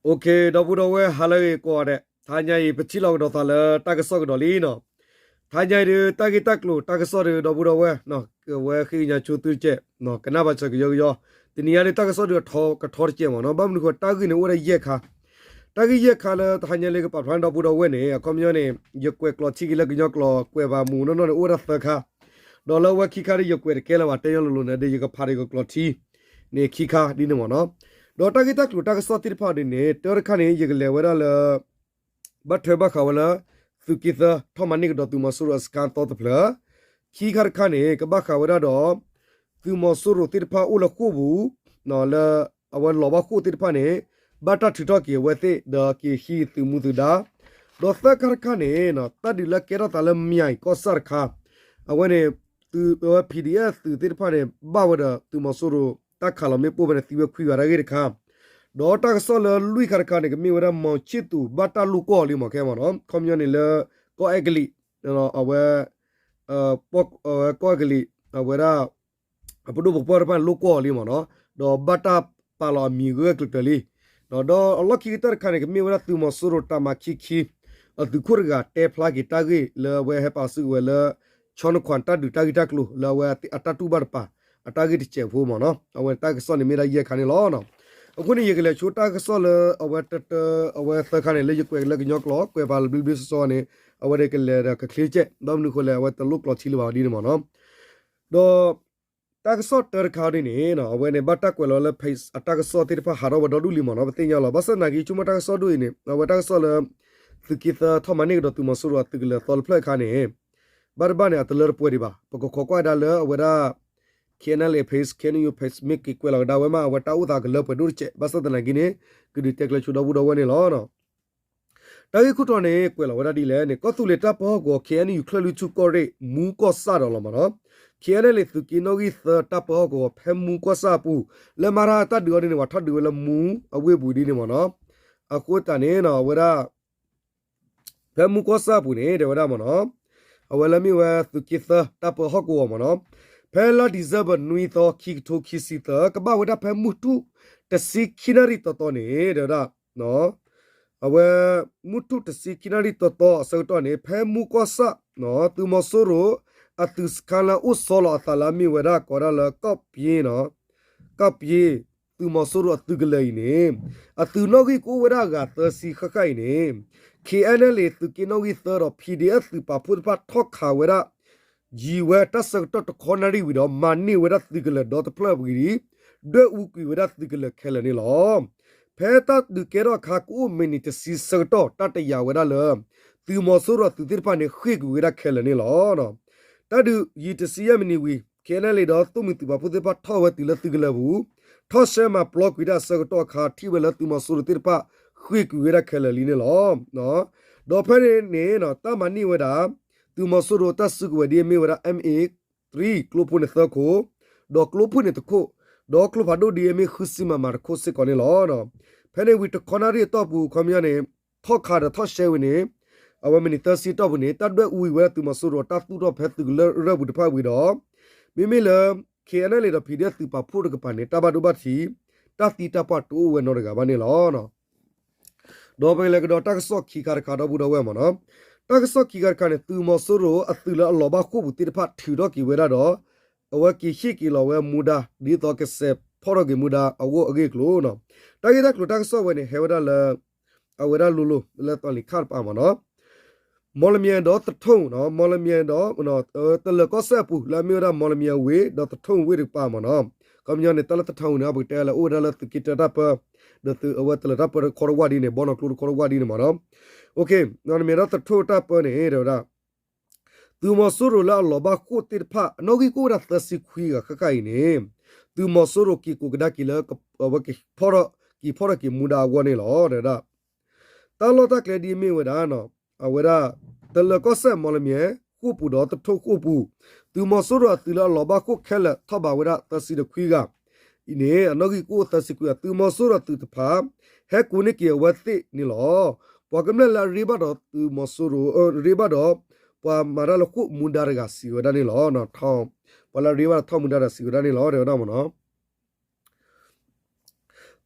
ဒီပုၢ်ဒီဝဲၢ် ဟါလၢအဂ့ၤကိးဂၤဒဲး, တဟါညါအံၤ ပထံၣ်လိာ်ကဒီးသးလၢတၢ်ကစီၣ်ကဒီးလံနီၤ. တဟါညါအံၤဒုး တၢ်ဂ့ၢ်တၢ်ကျိၤတၢ်ကစီၣ်ဒုး ဒီပုၢ်ဒီဝဲၢ် အဝဲဃ့ကညးဆိသုတကဲး, ကနၣ်ဘၣ်စၢၤကယီကယီ, တနံၤညါဒုး တၢ်ကစီၣ်ဒုးအထီကထီတကဲးမ့ၢ်နီၤ. ဘၣ်မနုၤဃိ တၢ်ဂ့ၢ်န့ၣ်အိၣ်ဝဲဒၣ်ယဲၢ်ခါ, တၢ်ဂ့ၢ်ယဲၢ်ခါလၢတဟါညါလၢကပာ်ဖျါန့ၢ်ဒီပုၢ်ဒီဝဲၢ်န့ၣ် အခီပညီန့ၣ် ယကွဲးကျိာ်ထံက့ၤလၢကညီကျိာ် ကွဲးဘၣ်မုာ်နီၢ်နီၢ်န့ၣ် အိၣ်ဝဲဒၣ်သၢခါ, ဒီးလၢအဝဲခံခါဒုး ယကွဲးတကဲလၢၤဘၣ် တဲညီလိၤလိၤန့ၣ်ဒီး ယကဖးဒီးယကကျိာ်ထံန့ၣ်ခံခါဒ်န့ၣ်မ့ၢ်နီၤ. ဒီးတၢ်ဂ့ၢ်တၢ်ကျိၤတၢ်ကစီၣ်သ့ၣ်တဖၣ်ဒ်န့ၣ် တၢတခါန့ၣ် ယကလဲၤဝဲဒၣ်လၢ ဘၣ်ထွဲဘၣ်ဃးဝဲလၢ သုးက့သၢ ထီၣ်မၤန့ၢ်ကဒီးသုးမီၤစိရိၤအစခန်းသီတဖျၢၣ်, ခံခါတခါန့ၣ် ကဘၣ်ဃးဝဲဒၣ်ဒီး သုးမီၤစိရိၤသ့ၣ်တဖၣ်အိၣ်လၢဃိာ်ပူၤ လၢအဝဲလီၤဘၣ်ဃိာ်သ့ၣ်တဖၣ်န့ၣ် ဘၣ်တၢ်ထုးထီၣ်က့ၤအဝဲသ့ၣ် ဒီးက့ၤဟံးသုးမူသုးဒါ, ဒီးသၢခါတခါန့ၣ် တၢ်ဒုးလၢကဲထီၣ်သးလၢ မၠဲၣ်ကီၢ်ဆၣ်တခါ, အဝဲန့ၣ် သုး PDF သုးသ့ၣ်တဖၣ်န့ၣ် ဘၣ်ဝဲဒီးသုးမီၤစိရိၤ တၢ်ခးလီၤမ့ၣ်ပိၢ်ဖဲန့ၣ် သံဝဲခွံဂၤတၢ်ဂ့ၢ်တခါ, ဒီးတၢ်ကစီၣ်လၢလွံၢ်ခါတခါန့ၣ် ကမ့ၢ်ဝဲဒၣ် မောင်ချစ်သူ ဘၣ်တၢ်လိာ်ကွီၢ်လံမ့ၢ်ခဲမ့ၢ်နီၤ, ခီပညီန့ၣ်လၢ ကီၢ်အဲကလံး အဝဲ ကီၢ်အဲကလံး အဝဲဒၣ် အပဒိၣ်ပပှၢ်တဖၣ်န့ၣ် လိာ်ကွီၢ်လံမ့ၢ်နီၤ, ဒီးဘၣ်တၢ်ပာ်လီၤအမံၤဂၢၢ်ကျၢၤကျၢၤလံ. ဒီးအလီၢ်ခံကတၢၢ်တခါန့ၣ် ကမ့ၢ်ဝဲဒၣ်သုးမီၤစိရိၤတၢ်မၤခံခံ အသုးခိၣ်တဂၤတဲဖျါက့ၤတၢ်ဂ့ၢ်လၢအဝဲဟဲပာ်စုကဝဲၤလၢ ချီနခွၣ်တၢ်ဒုးတၢ်ဂ့ၢ်တၢ်ကျိၤလၢအဝဲအတၢ်တူၢ်ဘၣ်တပၤ အတၢ်ဂ့ၢ်တစဲးဖိမ့ၢ်နီၤ, အဝဲတၢ်ကစီၣ်န့ၣ်မ့ၢ်ဒၣ်ယဲၢ်ခါန့ၣ်လီၤ. အဃိန့ၣ် ယကလဲၤဆိတၢ်ကစီၣ်လၢအဝဲတၢတၢ အဝဲသၢခါန့ၣ် လၢယကွဲးလၢကညီကျိာ် ကွဲးပာ်လၢဘျ့ဘျ့ဆှီဆှီန့ၣ် အဝဲဒၣ်ကလဲၤဒီးကချ့ကဲး ဘၣ်မနုၤဃိလဲၣ် အဝဲတလိၣ်ကျိာ်ထံလၢၤဘၣ်ဒ်န့ၣ်မ့ၢ်နီၤ. ဒီး တၢ်ကစီၣ်တၢတခါဒ်န့ၣ် အဝဲန့ၣ် ဘၣ်တၢ်ကွဲးလီၤလၢ page အတၢ်ကစီၣ်သ့ၣ်တဖၣ်ဟးထီၣ်ဝဲဒီဒူၣ်လံမ့ၢ်နီၤ, ပသ့ၣ်ညါလီၤ. ဘၣ်ဆၣ်သနာ်က့ ဆိကမိၣ်တၢ်ကစီၣ်ဒ်အံၤန့ၣ် အဝဲတၢ်ကစီၣ်လၢ သုးက့သၢထီၣ်မၤန့ၢ်ကဒီးသုးမီၤစိရိၤအသုးကလၢၤသီတဖျၢၣ်အခါန့ၣ် ဘၣ်တဘၣ်န့ၣ် အတလၢတပှဲၤဒံးဘၣ်. ပကခိးကွၢ်ဒၣ်လၢအဝဲဒၣ် KNLA page, KNU page မ့ၢ်က့ၤကွဲးလီၤကဒါဝဲမး အဝဲတၢ်အိၣ်သးကလၢပှဲၤဒိၣ်တကဲး, ဘၣ်ဆၣ်သနာ်က့န့ၣ် ကဒုးတဲကျဲၤဆိဒီပုၢ်ဒီဝဲၢ်န့ၣ်လီၤ. တၢ်ဂ့ၢ်ခိၣ်တီန့ၣ် ကွဲးလီၤဝဲဒၣ်ဒ်လဲၣ်န့ၣ် ကီၢ်သူလ့ၤတၢ်ပၢဟီၣ်ကဝီၤ KNU ချၢၣ်လွံၢ်ထူၣ်ကီၢ်ရ့ၣ် မူကီၢ်ဆၣ်ဒီးလီၤမ့ၢ်နီၤ, KNLA သုးက့နီၣ်ဂံၢ်သၢတၢ်ပၢဟီၣ်ကဝီၤ ဖဲမူကီၢ်ဆၣ်အပူၤ လၢမၤတၢ်တၢ်ဒုးအီၤဒ်န့ၣ် ပှၤထီၣ်ဒုးဝဲလၢမူအဝ့ၢ်ပူၤဒ်န့ၣ်မ့ၢ်နီၤ, အဃိသတးန့ၣ် အဝဲဒၣ် ဖဲမူကီၢ်ဆၣ်အပူၤန့ၣ် တဲဝဲဒၣ်မ့ၢ်နီၤ, အဝဲလၢမ့ၢ်ဝဲသုးက့သၢတၢ်ပၢဟီၣ်ကဝီၤမ့ၢ်နီၤ, ဖဲလါ December နွံသီ ခံကထိခံဆံသၢ ကဘၣ်ဝဲဒၣ်ဖဲမုၢ်ထူၣ်တဆံခံနၣ်ရံၣ်တီတီန့ၣ် တဲဝဲဒၣ် အဝဲ မုၢ်ထူၣ်တဆံခံနၣ်ရံၣ်တီတီအဆၢကတီၢ်န့ၣ် ဖဲမူကီၢ်ဆၣ် သုးမီၤစိရိၤ အသုးစခါလၢအအိၣ်ဆီလီၤအသးလၢအမ့ၢ်ဝဲဒၣ်ကိးဒၣ်လၢ ကီၢ်ပယ့ၣ် ကီၢ်ပယ့ၣ် သုးမီၤစိရိၤအသုးကလၢၤအံၤန့ၣ် အသုးနီၣ်ဂံၢ်ကအိၣ်ဝဲဒၣ်အဂၤသၢဆံဃၣ်ဃၣ်အံၤန့ၣ် KNLA သုးက့နီၣ်ဂံၢ်သၢဒီး PDF သုးပာ်ဖှိၣ်တဖၣ်ထီၣ်ခးဝဲဒၣ် ယံၤဝဲတၢ်ဆၢကတီၢ်တခီနၣ်ရံၣ်ဝံၤဒီး မၤန့ၢ်ဝဲဒၣ်သုးကလၢၤဒီတဖျၢၣ်ဝံၤဒီး ဒွဲၣ်အူကွံာ်ဝဲဒၣ်သုးကလၢၤခဲလၢာ်န့ၣ်လီၤ. ဖဲတၢ်ဒုးကဲထီၣ်အခါ ကအိၣ်မံးနံးတဆံဆၢကတီၢ် တၢ်တယာ်ဝဲဒၣ်လၢ သုးမီၤစိရိၤအသုးသ့ၣ်တဖၣ်န့ၣ် ဃ့ၢ်ကွံာ်ဝဲဒၣ်ခဲလၢာ်န့ၣ်လီၤ. တၢ်ဒုးယံာ်တဆံယဲၢ်မံးနံးဝံၤ KNLA ဒီးသိၣ်မှံၤသုးပာ်ဖှိၣ်သ့ၣ်တဖၣ်ထီၣ်ဝဲတုၤလၢသုးကလၢၤပူၤ ထီၣ်ရှဲမၤပျီကွံာ်တၢ်အဆၢကတီၢ်အခါ ထံၣ်ဝဲလၢသုးမီၤစိရိၤသ့ၣ်တဖၣ် ဃ့ၢ်ကွံာ်ဝဲဒၣ်ခဲလၢာ်လံန့ၣ်လီၤ. ဒီးဖဲန့ၣ်န့ၣ် တၢ်မၤန့ၢ်ဝဲဒၣ် သုးမီၤစိရိၤတၢ်စုကဝဲၤဒ်အမ့ၢ်ဝဲဒၣ် MA three ကျိဖိန့ၣ်သၢခိၣ်, ဒီးကျိဖုၣ်န့ၣ်တခိၣ်, ဒီးကျိဖးဒိၣ်ဒ်အမ့ၢ်ဃုဆံ MM တခိၣ်စ့ၢ်ကီးန့ၣ်လီၤ. ဖဲန့ၣ်ဝံၤတခီနၣ်ရံၣ်အတီၢ်ပူၤ ခီပညီန့ၣ် ထီၣ်ခးဒီးထီၣ်ရှဲဝံၤန့ၣ် အဝဲမံးနံးသၢဆံအတီၢ်ပူၤန့ၣ် တၢ်ဒွဲၣ်အူဝံၤဝဲဒၣ်သုးမီၤစိရိၤတၢ်သူၣ်ထီၣ်ဖဲသုးကလၢၤပူၤတဖၣ်ဝံၤဒီး မ့မ့ၢ်လၢ KNLA ဒီး PDF သုးပာ်ဖှိၣ်တကပၤန့ၣ် တၢ်ဘၣ်ဒိဘၣ်ထံး တၢ်သံတၢ်ပှၢ်တအိၣ်ဝဲနီတဂၤဘၣ်န့ၣ်လီၤ. ဒီးပကလဲၤကဒီးတၢ်ကစီၣ်ခံခါတခါဒီပုၢ်ဒီဝဲၢ်မ့ၢ်နီၤ, တၢ်ကစီၣ်ခံခါတခါန့ၣ် သုးမီၤစိရိၤအသုးလၢအလီၤဘၣ်ဃိာ်ပူၤသ့ၣ်တဖၣ်ထုးထီၣ်က့ၤဝဲဒၣ်ဒီး အဝဲက့ၤဟ့ၣ်က့ၤလီၤဝဲမူဒါ ဒ်သိးကစဲးဖီၣ်ထီၣ်က့ၤမူဒါအဂီၢ်အဂ့ၢ်အကျိၤနီၤ. တၢ်ဂ့ၢ်တၢ်ကျိၤတၢ်ကစီၣ်ဝဲန့ၣ် ဟဲဝဲဒၣ်လၢ အဝဲဒၣ်လိၤလိၤလၢသီလံၤခၣ်တပၤမ့ၢ်နီၤ မီၢ်လမၠဲဒီးသထူၣ်နီၤ, မီၢ်လမၠဲဒီး တလၢၤကီၢ်စဲၣ်အပူၤ လၢအမ့ၢ်ဝဲဒၣ်မီၢ်လမၠဲဝ့ၢ် ဒီးသထူၣ်ဝ့ၢ်တကပၤမ့ၢ်နီၤ. ခီပညီန့ၣ် တၢ်လၢသထူၣ်န့ၣ် ပကတဲလၢအိၣ်ဝဲဒၣ်လၢသုးက့တၢတၢ်ပၢ ဒီးသုးအဝဲတလၢၤတၢ်ပၢတခီတဝၢ်ဒ်န့ၣ် ဘီနီၢ်ကျိတခီတဝၢ်ဒ်န့ၣ်မ့ၢ်နီၤ. မီၢ်လမၠဲဒီးသထူၣ်တၢ်ပၢန့ၣ် တဲဝဲဒၣ် သုးမီၤစိရိၤလၢအလီၤဘၣ်ဃိာ်သ့ၣ်တဖၣ် အနီၣ်ဂံၢ်ကအိၣ်ဝဲဒၣ်သၢဆံခွံဂၤဃၣ်ဃၣ်အံၤန့ၣ် သုးမီၤစိရိၤက့ၤကိးကဒါက့ၤလၢ အဝဲက့ၤဖီၣ်ထီၣ် က့ၤဖီၣ်ထီၣ်က့ၤမူဒါအဂီၢ်န့ၣ်လီၤ. တဲဝဲဒၣ် တၢ်လီၢ်တၢ်ကျဲဒ်အမ့ၢ်ဝဲဒၣ် အဝဲဒၣ် တလၢၤကီၢ်စဲၣ်မီၢ်လမၠဲဃိာ်ပူၤဒီးသထူၣ်ဃိာ်ပူၤ သုးမီၤစိရိၤအသုးလၢအလီၤဘၣ်ဃိာ်ခဲလၢာ်ထီၣ်ဘးဝဲဒၣ်သၢဆံတခွံဂၤအံၤန့ၣ် အနီၣ်ဂံၢ်ကအိၣ်သၢဆံခွံဂၤ သုးမီၤစိရိၤအသုးတဖၣ် ဟဲကူန့ၢ်က့ၤအဝဲသ့ၣ်န့ၣ်လီၤ. ပှၤကမျၢၢ်လၢအရ့ဘၣ်ဒီးသုးမီၤစိရိၤ ရ့ဘၣ်ဒီး ပှၤမၤတၢ်လၢဃိာ်မူဒါတဂၤစံးဝဲဒၣ်န့ၣ်လီၤ. ပှၤလၢအရ့ဘၣ်ဒီးထီၣ်မူဒါတဂၤစံးဝဲဒၣ်န့ၣ်လီၤ တဲဝဲဒၣ်မ့ၢ်နီၤ.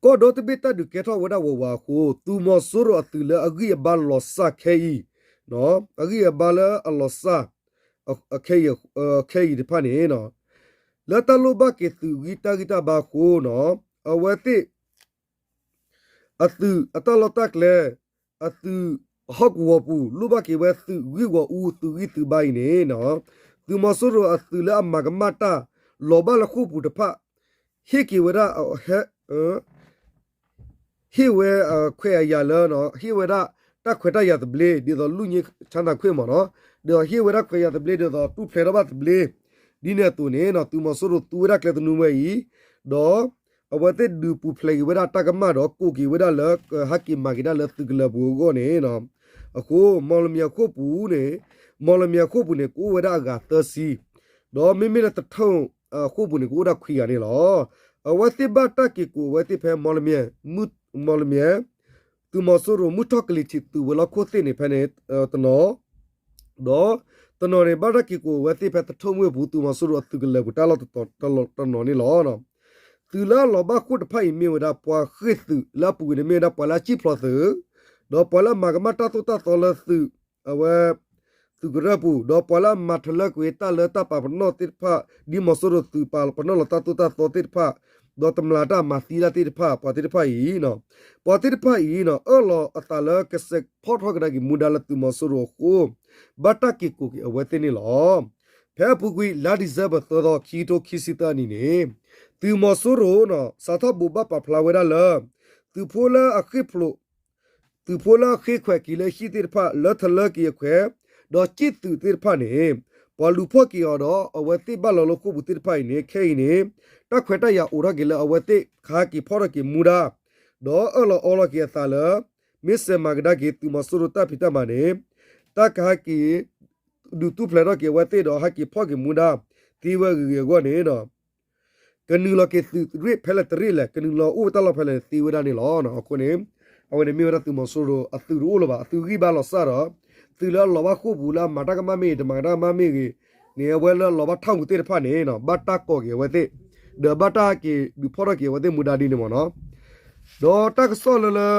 ကီၢ်ဒီတဘ့ၣ်တၢ်ဒုးကဲထီၣ်ဝဲဒၣ်ဝးဝးအဃိ သုးမီၤစိရိၤအသုးလၢအဂံၢ်အဘါလီၤစၢ်ခဲအံၤ, အဂံၢ်အဘါလၢအလီၤစၢ် ခဲအံၤတဖၣ်န့ၣ် လၢတၢ်လိၣ်ဘၣ်က့ၤသုးဂံၢ်တၢ်ဂံၢ်တၢ်ဘါအဃိ အဝဲသ့ၣ် အသုးအတၢ်လီၢ်တၢ်ကျဲ အသုးဟီၣ်ကဝီၤပူၤ လိၣ်ဘၣ်က့ၤဝဲသုးဂံၢ်ဂီၢ်အူ သုးဂံၢ်သုးဘါအံၤန့ၣ် သုးမီၤစိရိၤအသုးလၢအမၤကမၣ်တၢ် လီၤဘၣ်လၢဃိာ်ပူၤတဖၣ် ဟ့ၣ်က့ၤဝဲဒၣ် ဟ့ၣ်ဝဲခွဲးယာ်လၢ ဟ့ၣ်ဝဲဒၣ်တၢ်ခွဲးတၢ်ယာ်သဘျ့ ဒ်သိးလူၢ်ည့ဆါသးခွ့ၣ်မ့ၢ်နီၤ, ဒ်သိးဟ့ၣ်ဝဲဒၣ်ခွဲးယာ်သဘျ့ ဒ်သိးတူၢ်ဖျဲးထီၣ်ဘၣ်သဘျ့ ဒ်န့ၣ်အသိးန့ၣ် သုးမီၤစိရိၤသူဝဲဒၣ်ကျဲသနူဝဲအံၤ, ဒီးအဝဲသ့ၣ်ဒုးပူၤဖျဲးက့ၤဝဲဒၣ်တၢ်ကမၣ်ဒီး ကိးက့ၤဝဲဒၣ်လၢ ဟဲက့ၤမၤက့ၤဒၣ်လၢသုးကလၢၤပူၤအဂီၢ်န့ၣ် အဃိ မီၢ်လမၠဲၣ်အဃိာ်ပူၤန့ၣ် မီၢ်လမၠဲၣ်အဃိာ်ပူၤန့ၣ် ကအိၣ်ဝဲဒၣ်အဂၤသၢဆံ, ဒီးမ့မ့ၢ်လၢသထူၣ်အဃိာ်ပူၤန့ၣ် ကအိၣ်ဒၣ်ခွံဂၤန့ၣ်လီၤ. အဝဲသ့ၣ်ဘၣ်တၢ်က့ၤကိးအဝဲသ့ၣ်ဖဲ မီၢ်လမၠဲၣ် သုးမီၤစိရိၤမုၢ်ထီၣ်ကလံၤထံးသုးဝဲၤလီၢ်ခိၣ်သ့ၣ်န့ၣ် ဖဲန့ၣ်တနီၤ, ဒီးတနီၤန့ၣ် ဘၣ်တၢ်က့ၤကိးအဝဲသ့ၣ်ဖဲသထူၣ်မုၢ်အပူၤ သုးမီၤစိရိၤအသုးကလၢၤပူၤတၢ်လီၢ်တတီၤတနီၤန့ၣ်လီၤ. သုးလၢအလီၤဘၣ်ဃိာ်တဖၣ်အံၤမ့ၢ်ဝဲဒၣ် ပှၤဃ့ၢ်သုးလၢအပူၤကွံာ်န့ၣ်မ့ၢ်ဝဲဒၣ်ပှၤလၢအစံၣ်ဖျိးသုး, ဒီးပှၤလၢအမၤကမၣ်တၢ်သိၣ်တၢ်သီလၢသုး အဝဲ သုးကရၢၢ်ပူၤ, ဒီးပှၤလၢအမၤထလၢကွံာ်တၢ်လၢတၢ်ပာ်ပနီၣ်သ့ၣ်တဖၣ် ဒ်မီၤစိရိၤသုးပာ်ပနီၣ်လီၤတၢ်သိၣ်တၢ်သီသ့ၣ်တဖၣ်, ဒီးတမျးတၢ်မၤသံတၢ်သ့ၣ်တဖၣ် ပှၤသ့ၣ်တဖၣ်အံၤ, ပှၤသ့ၣ်တဖၣ်အံၤ အၢၣ်လီၤအသးလၢကစဲးဖီၣ်ထီၣ်ကဒါက့ၤမူဒါလၢသုးမီၤစိရိၤအဃိ ဘၣ်တၢ်က့ၤကိးက့ၤအဝဲသ့ၣ်န့ၣ်လီၤ. ဖဲအပူၤကွံာ် လါဒံၣ်စဲဘၢၣ်သၢသီ ခံကထိခံဆံသၢအနံၣ်န့ၣ်, သုးမီၤစိရိၤ စးထီၣ်ဘိးဘၣ်ပာ်ဖျါဝဲဒၣ်လၢ သုးဖိလၢအဃ့ၢ်ဖျိး သုးဖိလၢအဃ့ခွဲးက့ၤလၢဟံၣ်သ့ၣ်တဖၣ် လၢထလၢက့ၤအခွဲး, ဒီးစံၣ်သုးသ့ၣ်တဖၣ်န့ၣ် ပှၤလူၤဖီၣ်က့ၤအီၤဒီး အဝဲသ့ၣ်ဘၣ်လီၤလၢဃိာ်ပူၤသ့ၣ်တဖၣ်အံၤန့ၣ် ခဲအံၤန့ၣ် တၢ်ခွဲးတၢ်ယာ်အိးထီၣ်က့ၤလၢအဝဲသ့ၣ် ကဟဲက့ၤဖီၣ်ထီၣ်က့ၤမူဒါ, ဒီးအၢၣ်လီၤအီလီၤက့ၤအသးလၢ မ့ၢ်စဲးမၤကဒါက့ၤသုးမီၤစိရိၤတၢ်ဖံးတၢ်မၤန့ၣ် တၢ်ကဟဲက့ၤ ဒုးတူၢ်ဖျဲးထီၣ်က့ၤအဝဲသ့ၣ်ဒီးဟဲက့ၤဖီၣ်က့ၤမူဒါ သ့ဝဲအဂ့ၤဂ့ၤအဂီၢ်န့ၣ် ကနုာ်လီၤက့ၤသုးရ့ၣ်ဖဲလဲၣ်တရ့ၣ်လဲၣ် ကနုာ်လီၤအိၣ်ဝဲတၢ်လီၢ်ဖဲလဲၣ်န့ၣ် သ့ဝဲဒၣ်န့ၣ်လီၤ. အဃိန့ၣ် အဝဲန့ၣ်မ့ၢ်ဝဲဒၣ်သုးမီၤစိရိၤအသုးတအိၣ်လၢၤဘၣ် အသုးဂံၢ်ဘါလီၤစၢ်ဒီး သုးလၢအလီၤဘၣ်ဃိာ်ပူၤလၢအမၤတၢ်ကမၣ်မ့ၢ်ဂ့ၤ တမၤတၢ်ကမၣ်မ့ၢ်ဂ့ၤန့ၣ် အဝဲလၢအလီၤဘၣ်ထၣ်ပူၤသ့ၣ်တဖၣ်န့ၣ် ဘၣ်တၢ်ကိးက့ၤအဝဲသ့ၣ် ဒီးဘၣ်တၢ်က့ၤဒုးဖီၣ်ထီၣ်က့ၤအဝဲသ့ၣ်မူဒါဒ်န့ၣ်မ့ၢ်နီၤ. ဒီးတၢ်ကစီၣ်လၢလၢ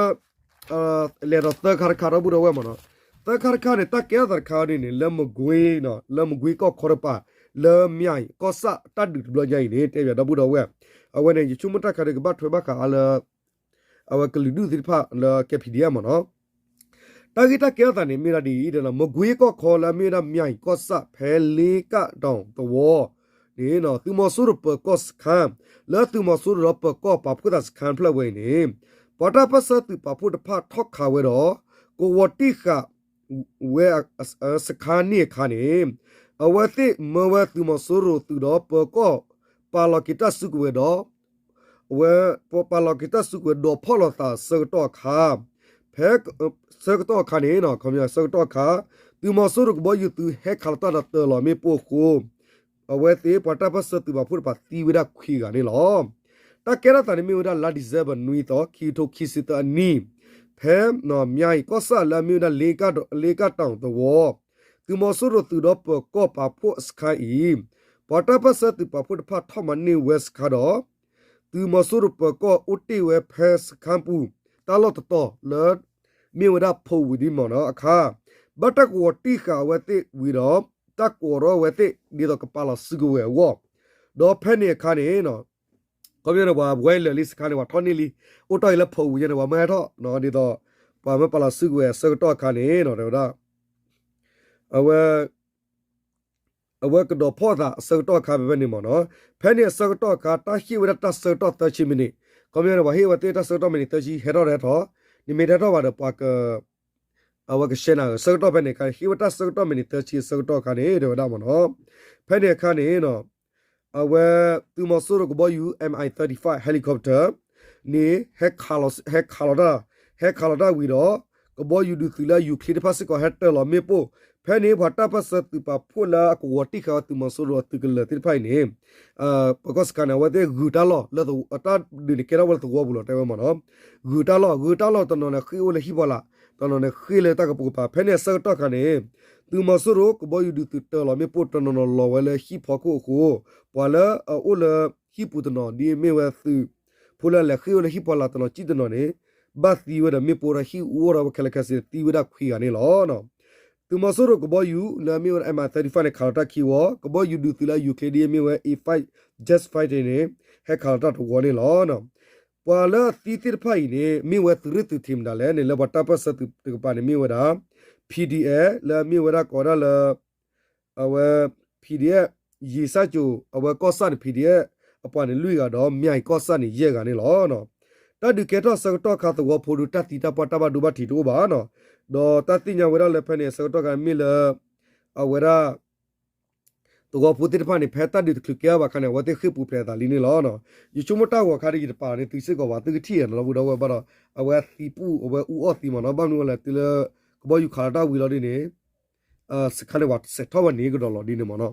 လဲၤဒီးသၢခါတခါဒီပုၢ်ဒီဝဲၢ်မ့ၢ်နီၤ, သၢခါတခါန့ၣ် တၢ်ကဲထီၣ်သးတခါန့ၣ်န့ၣ် လၢမကွ့ၤ လၢမကွ့ၤကီၢ်ခီတပၤ လၢမၠၣ်အံၤကီၢ်ဆၣ်တၢ်ဒုးတဘျီညါအံၤန့ၣ် တဲဘၣ်ဒီပုၢ်ဒီဝဲၢ် အဝဲန့ၣ် ယဆိကမိၣ်တၢ်ခါဒီးကဘၣ်ထွဲဘၣ်ဃးအါလၢ အဝဲကလုာ်ဒူၣ်သ့ၣ်တဖၣ်လၢ ကဲ ပီၣ်ဒံၣ်အၣ် မ့ၢ်နီၤ. တၢ်ဂ့ၢ်တၢ်ကဲထီၣ်သးန့ၣ် မ့ၢ်ဒၣ်ဒ်အံၤဒီး မကွ့ၤကီၢ်ခီလၢအမ့ၢ်ဝဲဒၣ်မၠၣ်အံၤကီၢ်ဆၣ်ဖဲလ့ကၣ်တီၣ်သဝီန့ၣ် သုးမီၤစိရိၤပၢၤကီၢ်စခါ လၢသုးမီၤစိရိၤဒီးပၢၤကီၢ်ပာ်ဖှိၣ်သးစခါဖျၢၣ်ဝဲအံၤန့ၣ် ပှၤတၢ်ပၢၢ်ဆၢသုးပာ်ဖှိၣ်တဖၣ်ထီၣ်ခးဝဲဒီး ကဝီၤတံၢ်ဃာ် ဝဲစခါန့ၣ်အခါန့ၣ် အဝဲသ့ၣ်မၢဝဲသုးမီၤစိရိၤသုးဒီးပၢၤကီၢ် ပာ်လီၤက့ၤတၢ်စုကဝဲၤဒီး အဝဲ ပာ်လီၤက့ၤတၢ်စုကဝဲၤဒီးဖီၣ်လိာ်သးဆၢကတီၢ်အခါ ဖဲ ဆၢကတီၢ်အခါန့ၣ် ခီပညီဆၢကတီၢ်အခါ သုးမီၤစိရိၤကဘီယူၤသုးဟဲခးလီၤတၢ်ဒီးတၢၤလီၤမ့ၣ်ပိၢ်အဃိ အဝဲသ့ၣ်ပှၤတၢ်ပၢၢ်ဆၢသုးပာ်ဖှိၣ်တဖၣ်သံဝဲဒၣ်ခွံဂၤန့ၣ်လီၤ. တၢ်ကဲထီၣ်သးန့ၣ်မ့ၢ်ဝဲဒၣ်လါ December နွံသီ ခံကထိခံဆံသၢအနံၣ် ဖဲ မၠၣ်အံၤကီၢ်ဆၣ်လၢအမ့ၢ်ဝဲဒၣ် လ့ကၣ်တီၣ်သဝီ သုးမီၤစိရိၤသုးဒီးပၢၤကီၢ်ပာ်ဖှိၣ်စခါအံၤ ပှၤတၢ်ပၢၢ်ဆၢသုးပာ်ဖှိၣ်တဖၣ်ထီၣ်မၤန့ၢ်ဝဲစခါဒီး သုးမီၤစိရိၤပၢၤကီၢ်အိၣ်တ့ၢ်ဝဲဖဲစခါပူၤ တၢ်လီၢ်တတီၤလၢ မ့ၢ်ဝဲဒၣ်ဖိးဝံၤဒ်မ့ၢ်နီၤအခါ ဘၣ်တၢ်ကဝီၤတံၢ်ဃာ်အဝဲသ့ၣ်ဝံၤဒီး တၢ်ကိးထီၣ်အဝဲသ့ၣ်ဒ်သိးကပာ်လီၤစုကဝဲၤအဂီၢ် ဒီးဖဲန့ၣ်အခါန့ၣ် ခီပညီန့ၣ် ပှၤဝဲလၢာ်လံစခါန့ၣ် ပှၤထီၣ်န့ၢ်လံ အိၣ်တ့ၢ်အံၤလၢဖိးဝံၤညါန့ၣ် ပှၤမၢဟဲထီၣ် ဒ်သိး ပှၤမၢပာ်လီၤစုကဝဲၤအဆၢကတီၢ်အခါန့ၣ် တဲဝဲဒၣ် အဝဲ အဝဲကဒီးဖီၣ်သးအဆၢကတီၢ်အခါဖဲဖဲန့ၣ်မ့ၢ်နီၤ ဖဲန့ၣ်အဆၢကတီၢ်အခါ တၢ်ဟ့ၣ်ဝဲဒၣ်တၢ်ဆၢကတီၢ်သၢဆံမံးနံး ခီပညီန့ၣ် ပှၤဟ့ၣ်ဝဲသ့ၣ်တၢ်ဆၢကတီၢ်မံးနံးသၢဆံ ဟဲထီၣ်တဟဲထီၣ် နမ့ၢ်တဟဲထီၣ်ဘၣ်ဒီးပှၤက အဝဲကရှဲနၤ ဆၢကတီၢ်ဖဲန့ၣ်အခါ ဟ့ၣ်ဝဲတၢ်ဆၢကတီၢ်မံးနံးသၢဆံအဆၢကတီၢ်အခါန့ၣ် တဲဝဲဒၣ်မ့ၢ်နီၤ ဖဲန့ၣ်အခါန့ၣ် အဝဲ သုးမီၤစိရိၤကဘီယူၤ M I thirty-five helicopter န့ၣ် ဟဲခးလီၤတၢ် ဟဲခးလီၤတၢ်ဝံၤဒီး ကဘီယူၤဒုးသုးလၢယူၤချ့တဖၣ်စ့ၢ်ကီး ဟဲတၢၤလီၤမ့ၣ်ပိၢ် ဖဲန့ၣ်ပှၤတၢ်ပၢၢ်ဆၢသုးပာ်ဖှိၣ်လၢအကဝီၤတံၢ်ဃာ်ဝဲသုးမီၤစိရိၤအသုးကလၢၤသ့ၣ်တဖၣ်အံၤန့ၣ် ပၢၤကီၢ်စခါန့ၣ် အဝဲသ့ၣ်ဂုၤတၢ်လီၢ်လၢ တၢ်ဒုးန့ၣ်ကဲထီၣ်ဝဲလၢသဝီပူၤလီၤ တဲဝဲမ့ၢ်နီၤ ဂုၤတၢ်လီၢ် ဂုၤတၢ်လီၢ်တနီၤန့ၣ် ဃ့ၢ်အိၣ်လၢဟံၣ်ဖီလာ် တနီၤန့ၣ် ဃ့ၢ်လၢတၢ်ကပိာ်ကပၤ ဖဲန့ၣ်အဆၢကတီၢ်အခါန့ၣ် သုးမီၤစိရိၤကဘီယူၤဒုးသုးတၢၤလီၤမ့ၣ်ပိၢ်တနီၤနီၤလီၤဝဲလၢဟံၣ်ဖီခိၣ်အဃိ ပှၤလၢအအိၣ်လၢဟံၣ်ပူၤတနီၤ ဒ်မ့ၢ်ဝဲသုး ဖိလၢအလဲၤဃ့ၢ်ဝဲလၢဟံၣ်ဖီလာ်တနီၤစံၣ်တနီၤန့ၣ် ဘၣ်သံဝဲဒီးမ့ၣ်ပိၢ်ဒီးဟံၣ်အူအီၣ်ဒီးဝဲခဲလၢာ်ခဲဆ့န့ၣ် သံဝဲဒၣ်ခွံဂၤန့ၣ်လီၤ. သုးမီၤစိရိၤကဘီယူၤလၢအမ့ၢ်ဝဲဒၣ် M I thirty-five န့ၣ် ခးလီၤတၢ်ခံဝီ, ကဘီယူၤဒုးသုးလၢအယူၤချ့ဒ်အမ့ၢ်ဝဲ A five jet fighter န့ၣ် ဟဲခးလီၤတၢ်တဝီန့ၣ်လီၤ. ပှၤလၢအသံသ့ၣ်တဖၣ်အံၤန့ၣ် မ့ၢ်ဝဲသုးရ့ၣ်သုးထံးမတၤလဲၣ်န့ၣ် လၢပှၤတၢ်ပၢၢ်ဆၢသုးတကပၤန့ၣ်မ့ၢ်ဝဲဒၣ် P D F လၢအမ့ၢ်ဝဲဒၣ်ကိးဝဲဒၣ်လၢ အဝဲ P D F ယ့ၣ်စၣ်ကၠိၤ အဝဲကီၢ်ဆၣ်န့ၣ် P D F အပှၤန့ၣ်လွံၢ်ဂၤဒီး မၠၣ်အံၤကီၢ်ဆၣ်န့ၣ် ယဲၢ်ဂၤန့ၣ်လီၤ. တၢ်ဒုးကဲထီၣ်ဆၢကတီၢ်ခါသဝီဖိဒီး တၢ်သံတၢ်ပှၢ်တၢ်ဘၣ်ဒိဘၣ်ထံးတအိၣ်ဘၣ်နီၤ. ဒီးတၢ်သ့ၣ်ညါဝဲဒၣ်လၢဖဲန့ၣ် ဆၢကတီၢ်ခါမ့ၢ်လၢ အဝဲဒၣ် သဝီဖိသ့ၣ်တဖၣ်န့ၣ် ဖဲတၢ်ဒုးတချုးကဲထီၣ်ဘၣ်အခါန့ၣ် အဝဲသ့ၣ်ဃ့ၢ်ပူၤဖျဲးအသးလံန့ၣ်လီၤ. ယဆိကမိၣ်တၢ်ဂီၤခါဒီး ယတပာ်န့ၢ်သုစ့ၢ်ကီးဘၣ် သုကထံၣ်အီၤနီၤ ဒီပုၢ်ဒီဝဲၢ်ဘၣ်ဒီး အဝဲသံပူၣ် အဝဲအူအီၣ်သံမ့ၢ်နီၤ ဘၣ်မနုၤဝဲလဲၣ် တုၤလၢ ကဘီယူၤခးလီၤတၢ်ဝံၤလီၤဒ်န့ၣ် စခါန့ၣ် ပှၤစဲးထီၣ်ဝဲန့ၣ်ကဒီးလီၤဒ်န့ၣ်မ့ၢ်နီၤ,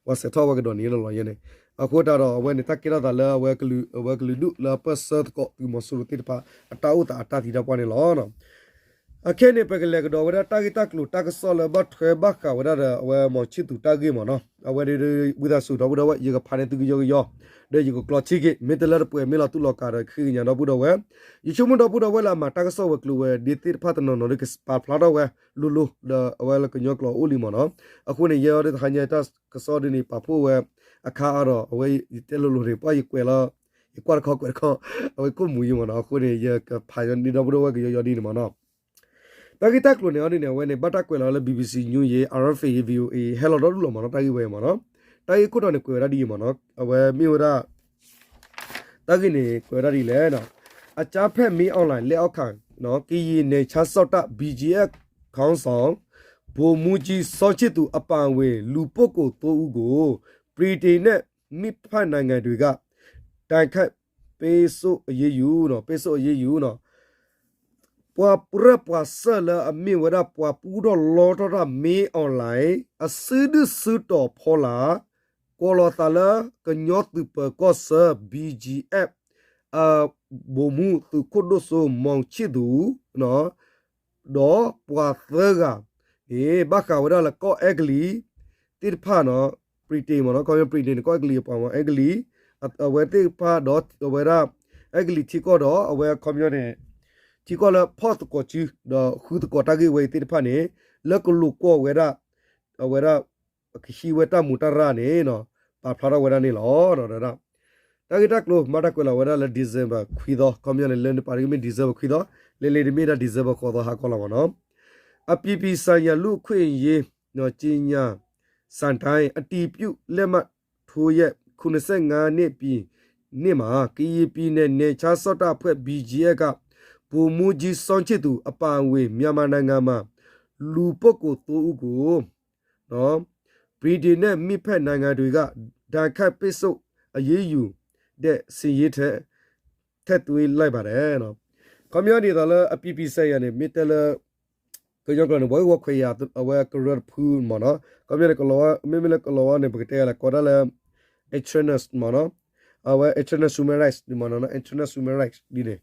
ပှၤစဲးထီၣ်ဝဲကဒီးန့ၣ်လီၤလီၤယဲန့ၣ်, အဃိသတးဒီး အဝဲန့ၣ် တၢ်ကဲထီၣ်သးလၢ အဝဲကလုာ်ဒူၣ်လၢအပၢၢ်ဆၢသကိးသုးမီၤစိရိၤသ့ၣ်တဖၣ် အတၢ်အိၣ်သးအတၢ်သံတၢ်ပှၢ်န့ၣ်လီၤ. အခဲအံၤန့ၣ် ပကလဲၤကဒီးဝဲဒၣ်တၢ်ဂ့ၢ်တၢ်ကျိၤတၢ်ကစီၣ်လၢဘၣ်ထွဲဘၣ်ဃးဝဲဒၣ်ဒီး အဝဲမီၤဆံၣ်သူးတၢ်ဂ့ၢ်မ့ၢ်နီၤ, အဝဲဒၣ်ဝံသးစူၤဒီပုၢ်ဒီဝဲၢ် ယကဖးန့ၢ်သုကယီကယီ ဒီးယကကျီဆံက့ၤ မ့ၢ်တလၢတပှဲၤမ့ၢ်လီၤတူၢ်လီၤကာ်ဒီး ဃ့ကညးဒီပုၢ်ဒီဝဲၢ်, ယဆိကမိၣ်ဒီပုၢ်ဒီဝဲၢ်လၢအမၤတၢ်ကစီၣ်ဝဲၤကျိၤဝဲၤဒ့သ့ၣ်တဖၣ်တနီၤနီၤ ဒ်ကပာ်ဖျါထီၣ်ဝဲလိၤလိၤ ဒီးအဝဲလၢကညီကျိာ်အိၣ်လံမ့ၢ်နီၤ, အဃိန့ၣ် ယဲအီၤဒ်တဟါညါတၢ်ကစီၣ်ဒ်န့ၣ် ပာ်ဖှိၣ်ဝဲအခါအါဒီး အဝဲယတဲလိၤလိၤန့ၣ် ပှၢ်ယကွဲးလီၤ ယကွၢ်တခီကွဲးတခီ အဝဲခိၣ်မူၤယံမ့ၢ်နီၤ, အဃိန့ၣ် ယကဖးန့ၢ်ဒီပုၢ်ဒီဝဲၢ်ကယီကယီဒ်န့ၣ်မ့ၢ်နီၤ. တၢ်ဂ့ၢ်တၢ်ကျိၤန့ၣ်အီၤဒ်န့ၣ် အဝဲန့ၣ် ဘၣ်တၢ်ကွဲးလီၤလၢ BBC News ယ့ၣ် RFA ယ့ၣ် VOA ယ့ၣ် ဟဲလီၤဒီဒူၣ်လီၤမ့ၢ်နီၤ တၢ်ဂ့ၢ်ဝဲအံၤမ့ၢ်နီၤ, တၢ်ဂ့ၢ်ခိၣ်တီန့ၣ် ကွဲးဝဲဒၣ်ဒ်အံၤမ့ၢ်နီၤ, အဝဲမ့ၢ်ဝဲဒၣ် တၢ်ဂ့ၢ်န့ၣ် ကွဲးဝဲဒၣ်ဒ်လဲၣ်, အကြမ်းဖက်မင်းအောင်လှိုင်လက်အောက်ခံ ကရင်နယ်ခြားစောင့်တပ် BGF ခေါင်းဆောင် ဗိုလ်မှူးကြီး စောချစ်သူ အပါအဝင် လူပုဂ္ဂိုလ် သုံးဦးကို ဗြိတိန်နဲ့ မိတ်ဖက်နိုင်ငံတွေက ဒဏ်ခတ်ပိတ်ဆို့အရေးယူ ပိတ်ဆို့အရေးယူ ပှၤပြၢပှၤစၢၢ်လၢအမ့ၢ်ဝဲဒၣ်ပှၤပူထီၣ်လီထီၣ်တၢ် မင်းအောင်လှိုင် အစုဒုၣ်စုတီၤဖီလာ် ကိးလီၤသးလၢကညီသုးပၢၤကီၢ်ဆၢ BGF အ ဗိုလ်မှူးသုးခိၣ်ဒိၣ်စိ မောင်ချစ်သူ ဒီးပှၤသၢဂၤန့ၣ် ဘၣ်ဃးဝဲဒၣ်လၢကီၢ်အဲကလံးသ့ၣ်တဖၣ်နီၤ, ဗြိတိန်မ့ၢ်နီၤ, ခီဖျိ ဗြိတိန်န့ၣ် ကီၢ်အဲကလံးအပှၤမ့ၢ် အဲကလံး အဝဲသ့ၣ်တဖၣ်ဒီးအဝဲဒၣ် အဲကလံးထံကီၢ်ဒီး အဝဲခီဖျိန့ၣ် ထံကီၢ်လၢဖီၣ်သကိးစု ဒီးဃုသကိးတၢ်ဂ့ၢ်ဝဲအံၤသ့ၣ်တဖၣ်န့ၣ် လၢကလိာ်ကွီၢ်ဝဲဒၣ် အဝဲဒၣ် ကဟံးဝဲတၢ်မူးတၢ်ရၢ်န့ၣ် ပာ်ဖျါထီၣ်ဝဲဒၣ်န့ၣ်လီၤ. တၢ်ဂ့ၢ်တၢ်ကျိၤ မ့ၢ်တၢ်ကွဲးလီၤဝဲဒၣ်လၢ December ခွံသီ ခီဖျိန့ၣ် လၢနပာ်တက့ၢ်မ့ၢ် December ခွံသီ လၢလံတမ့ၢ်ဒၣ် December ဃိးသီဟးကီးလီၤမ့ၢ်နီၤ, အပြည်ပြည်ဆိုင်ရာလူ့အခွင့်အရေး ကြေညာစာတမ်း အတည်ပြုလက်မှတ်ထိုးရက် ခုနှစ်ဆယ့်ငါးနှစ်ပြည့်နှစ်မှာ ကရင်ပြည်နယ်နယ်ခြားစောင့်တပ်ဖွဲ့ BGF က ဗိုလ်မှူးကြီး စောချစ်သူ အပါအဝင် မြန်မာနိုင်ငံမှာ လူပုဂ္ဂိုလ်သုံးဦးကို ဗြိတိန်နဲ့ မိတ်ဖက်နိုင်ငံတွေက ဒဏ်ခတ်ပိတ်ဆို့အရေးယူတဲ့စာရင်းထဲ ထည့်သွင်းလိုက်ပါတယ် ခီပညီဒ်သိးလၢအပံပံစဲယၤန့ၣ် မ့ၢ်တဲလၢ ကညီကျိာ်န့ၣ် ပှၤဂ့ၢ်ဝီခွဲးယာ် အဝဲကရၢတဖုမ့ၢ်နီၤ, ခီပညီန့ၣ် ကလီၤဝါ မ့မ့ၢ်လၢကလီၤဝါန့ၣ် ပကတဲလၢ ကိးဒၣ်လၢ internal မ့ၢ်နီၤ, အဝဲ internal human rights မ့ၢ်နီၤ, internal human rights ဒ်န့ၣ်,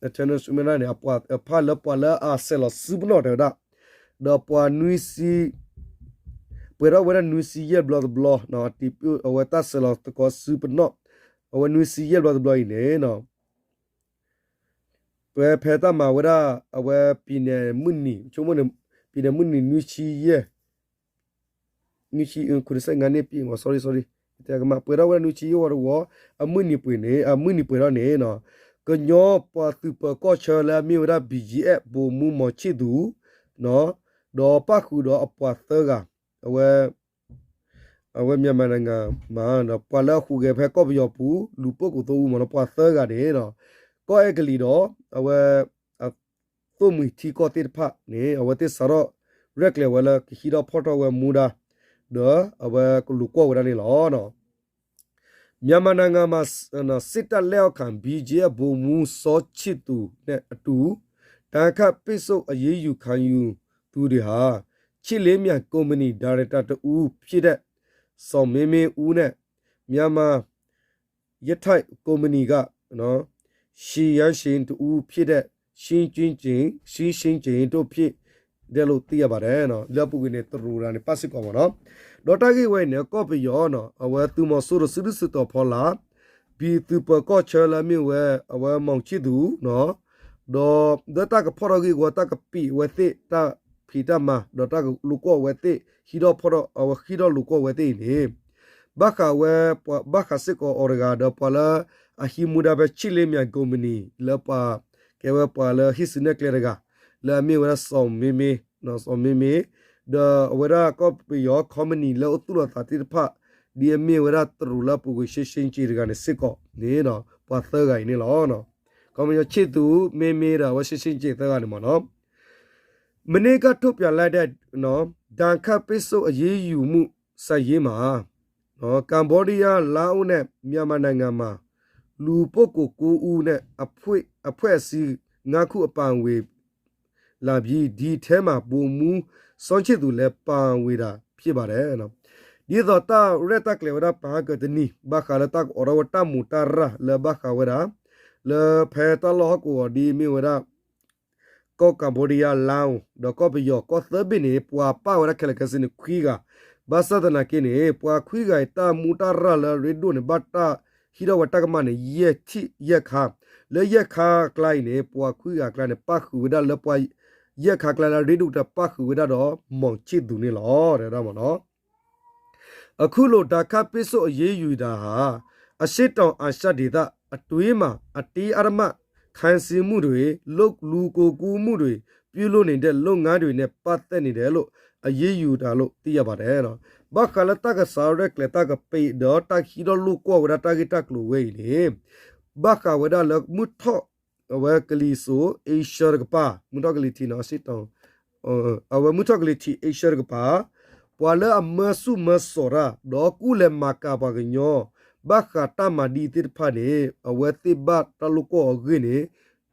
internal human rights န့ၣ် အပှၤအဖၣ်လၢပှၤလၢအဆဲးလီၤစုပနီၣ်တဲဝဲဒၣ်, ဒီးပှၤနွံဆံ ပှဲၤထီၣ်ဝဲဒၣ်နွံဆံယဲၢ်ဘျီတဘျီ, အဝဲတၢ်ဆဲးလီၤသကိးစုပနီၣ် အဝဲနွံဆံယဲၢ်ဘျီတဘျီအံၤန့ၣ် ပဖဲတၢ်မၤဝဲဒၣ် အဝဲပံၤနဲၣ်မုၢ်နံၤ ဆိကမိၣ်န့ၣ် ပံၤနဲၣ်မုၢ်နံၤနွံဆံယဲၢ် နွံဆံ ခုနှစ်ဆယ့်ငါးနှစ်ပြည့် sorry sorry တဲကမၣ် ပှဲၤထီၣ်ဝဲဒၣ်နွံဆံယဲၢ်ဝီတဝီ အမုၢ်နံၤပှ့ၤန့ၣ် အမုၢ်နံၤပှ့ၤထီၣ်န့ၣ် ကညီပှၤသုးပၢၤကီၢ်ဆၢလၢအမ့ၢ်ဝဲဒၣ် BGF ဗိုလ်မှူးမောင်ချစ်သူ ဒီးပၣ်ဃုာ်ဒီးအပှၤသၢဂၤ အဝဲ အဝဲ မြန်မာနိုင်ငံမှာ ဒီးပှၤလၢအဟူးဂဲၤဖဲကီၢ်ပယီၤပူၤ လူပုဂ္ဂိုလ်သုံးဦးမ့ၢ်နီၤ ပှၤသၢဂၤန့ၣ် ကီၢ်အဲကလံးဒီး အဝဲ အသိၣ်မှံၤထံကီၢ်သ့ၣ်တဖၣ်န့ၣ် အဝဲသ့ၣ်စးထီၣ်ရဲၣ်ကျဲၤဝဲလၢကဟံးထီၣ်ဖီၣ်ထီၣ်ဝဲမူဒါ ဒီးအဝဲကလူၤကွီၢ်ဝဲဒၣ်န့ၣ်လီၤ. မြန်မာနိုင်ငံမှာ စစ်တပ်လက်အောက်ခံ ဗိုလ်မှူးကြီး စောချစ်သူနဲ့အတူ ဒဏ်ခတ်ပိတ်ဆို့အရေးယူခံရသူတွေဟာ ချစ်လေးမြိုင်ကုမ္ပဏီ ဒါရိုက်တာတစ်ဦးဖြစ်တဲ့ ဇော်မင်းမင်းဦးနဲ့ မြန်မာ ယထိုက်ကုမ္ပဏီက ရှေ့ရန်ရှင်တစ်ဦးဖြစ်တဲ့ ရှင်းကျင်းကျင်း ရှင်းရှင်းကျင်း တို့ဖြစ်တယ်လို့ သိရပါတယ် လၢအပူၤကွံာ်န့ၣ် တရူးတဂၤန့ၣ် ပၣ်စ့ၢ်ကီးမ့ၢ်နီၤ, ဒီးတၢ်ဂ့ၢ်ဝဲအံၤန့ၣ် ကီၢ်ပယီၤနီၤ အဝဲသုးမီၤစိရိၤစုဒုၣ်စုတီၤဖီလာ် ပြည်သူ့စစ် ကီၢ်ဆၢလၢအမ့ၢ်ဝဲ အဝဲ မောင်ချစ်သူ ဒီးလၢတၢ်ကဖီၣ်ထီၣ်ဂ့ၢ်ဝီ တၢ်ကပံာ်အဝဲသ့ၣ်တၢ်ဖံးတၢ်မၤ ဒီးတၢ်ကလိာ်ကွီၢ်အဝဲသ့ၣ် ဟံးထီၣ်ဖီၣ်ထီၣ် အဝဲဟံးထီၣ်လိာ်ကွီၢ်အဝဲသ့ၣ်အံၤန့ၣ် ဘၣ်ဃးဝဲ ဘၣ်ဃးစ့ၢ်ကီးအီၤတဂၤဒီးပှၤလၢအဟံးမူဒါဖဲ ချစ်လေးမြတ်ကုမ္ပဏီ လၢပှၤ ကဲဝဲပှၤလၢဟံးစုနဲၣ်ကျဲတဂၤ လၢအမ့ၢ်ဝဲဒၣ် စီၤမ့မ့ စီၤမ့မ့ ဒီးအဝဲဒၣ်ကီၢ်ပယီၤ ခီမနံၤလၢအိၣ်သူၣ်လီၤသးသ့ၣ်တဖၣ် ဒ်အမ့ၢ်ဝဲဒၣ်တရူးလၢအပူၤကွံာ် ရှင်းရှင်းကျိန်တဂၤန့ၣ်စ့ၢ်ကီးန့ၣ်ဒီး ပှၤသၢဂၤအံၤန့ၣ်လီၤ. ခီပညီ ချစ်သူ မ့မ့ ဒီးအဝဲ ရှင်းရှင်းကျိန် သၢဂၤန့ၣ်မ့ၢ်နီၤ မနေ့ကထုတ်ပြန်လိုက်တဲ့ ဒဏ်ခတ်ပိတ်ဆို့အရေးယူမှု စာရင်းမှာ ကမ္ဘောဒီးယား လာအိုနဲ့ မြန်မာနိုင်ငံမှာ လူပုဂ္ဂိုလ် ကိုးဦးနဲ့ အဖွဲ့ အဖွဲ့အစည်း ငါးခု အပါအဝင် လာပြီး ဒီထဲမှာ ဗိုလ်မှူး စောချစ်သူလည်း ပါဝင်တာ ဖြစ်ပါတယ် ဒ်သိးတၢ်ရဲၣ်တၢ်ကျဲၤဝဲဒၣ်ပဟါကတနံၤ ဘၣ်ဃးလၢတၢ်ကအိးထီၣ်ဝဲတၢ်မူးတၢ်ရၢ်လၢဘၣ်ဃးဝဲဒၣ် လၢဖဲတၢ်လီၢ်ဟီၣ်ကဝီၤဒ်အမ့ၢ်ဝဲဒၣ် ကီၢ်ကၣ်ဘိဒံယါ လါအိၣ် ဒီးကီၢ်ပယီၤ ကီၢ်သၢဘ့ၣ်န့ၣ် ပှၤပာ်ဝဲဒၣ်ခဲလၢာ်ခဲဆ့န့ၣ် ခွံဂၤ ဘၣ်ဆၣ်သနာ်က့န့ၣ် ပှၤခွံဂၤအံၤ တၢ်မူးတၢ်ရၢ်လၢအရ့ဒိၣ်န့ၣ် ဘၣ်တၢ်ဟံးထီၣ်ဝဲတၢ်ကမၣ်န့ၣ် ယဲၢ်ထံၣ်ယဲၢ်ခါ လၢယဲၢ်ခါအကျါအံၤန့ၣ် ပှၤခွံဂၤအကျါန့ၣ် ပၣ်ဃုာ်ဝဲဒၣ်လၢပှၤ ယဲၢ်ခါအကျါလၢအရ့ဒိၣ်တၢ် ပၣ်ဃုာ်ဝဲဒၣ်ဒီး မောင်ချစ်သူ န့ၣ်လီၤ တဲဝဲဒၣ်မ့ၢ်နီၤ အခုလို ဒဏ်ခတ်ပိတ်ဆို့အရေးယူတာဟာ အရှေ့တောင်အာရှဒေသအတွင်းမှာ အတင်းအဓမ္မ ခိုင်းစေမှုတွေ လူလူကုန်ကူးမှုတွေ ပြုလုပ်နေတဲ့ လုပ်ငန်းတွေနဲ့ ပတ်သက်နေတယ်လို့ အရေးယူတာလို့ သိရပါတယ် ဘၣ်ဃးလၢတၢ်ကစးရဲၣ်ကျဲၤတၢ်ကပံာ်ဒီးတၢ်ဟံးထီၣ်လိာ်ကွီၢ်ဝဲဒၣ်တၢ်ဂ့ၢ်တၢ်ကျိၤဝဲအံၤန့ၣ် ဘၣ်ဃးဝဲဒၣ်လၢမုၢ်ထီၣ် အဝဲကလံၤစိး Asia တကပၤ မုၢ်ထီၣ်ကလံၤထံးနီၤ အဝဲမုၢ်ထီၣ်ကလံၤထံး Asia တကပၤ ပှၤလၢအမၢဆူၣ်မၢစိးတၢ် ဒီးကူၣ်လဲၤမၤကၤပှၤကညီ ဘၣ်ဃးတၢ်မၤဒ်သ့ၣ်တဖၣ်န့ၣ် အဝဲသ့ၣ်ဘၣ်တၢ်လိာ်ကွီၢ်အဂ့ၢ်န့ၣ်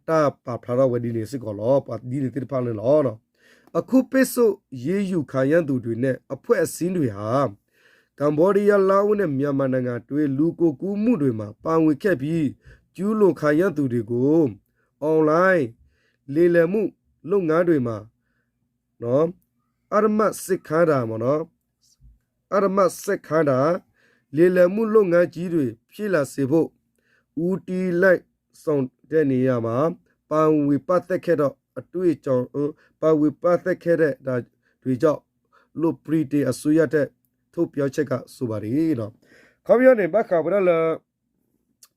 တၢ်ပာ်ဖျါထီၣ်ဝဲဒ်န့ၣ်စ့ၢ်ကီးလီၤ ပှၤဒ်န့ၣ်သ့ၣ်တဖၣ်န့ၣ်လီၤ အခုပိတ်ဆို့အရေးယူခံရသူတွေနဲ့ အဖွဲ့အစည်းတွေဟာ ကမ္ဘောဒီးယား လာအိုနဲ့ မြန်မာနိုင်ငံအတွင်း လူကုန်ကူးမှုတွေမှာ ပါဝင်ခဲ့ပြီး ကျူးလွန်ခံရသူတွေကို အွန်လိုင်း လိမ်လည်မှုလုပ်ငန်းတွေမှာ အဓမ္မစက်ခန်းတာ အဓမ္မစက်ခန်းတာ လိမ်လည်မှုလုပ်ငန်းကြီးတွေ ဖြစ်လာစေဖို့ ဦးတည်လိုက်ဆောင်တဲ့နေရာမှာ ပါဝင်ပတ်သက်ခဲ့တော့ အတွေ့အကြုံ ပါဝင်ပတ်သက်ခဲ့တဲ့တာတွေကြောင့်လို့ ဗြိတိန်အစိုးရရဲ့ ထုတ်ပြန်ချက်က ဆိုပါတယ် ခီပညီန့ၣ် ဘၣ်ဃးဝဲဒၣ်လၢ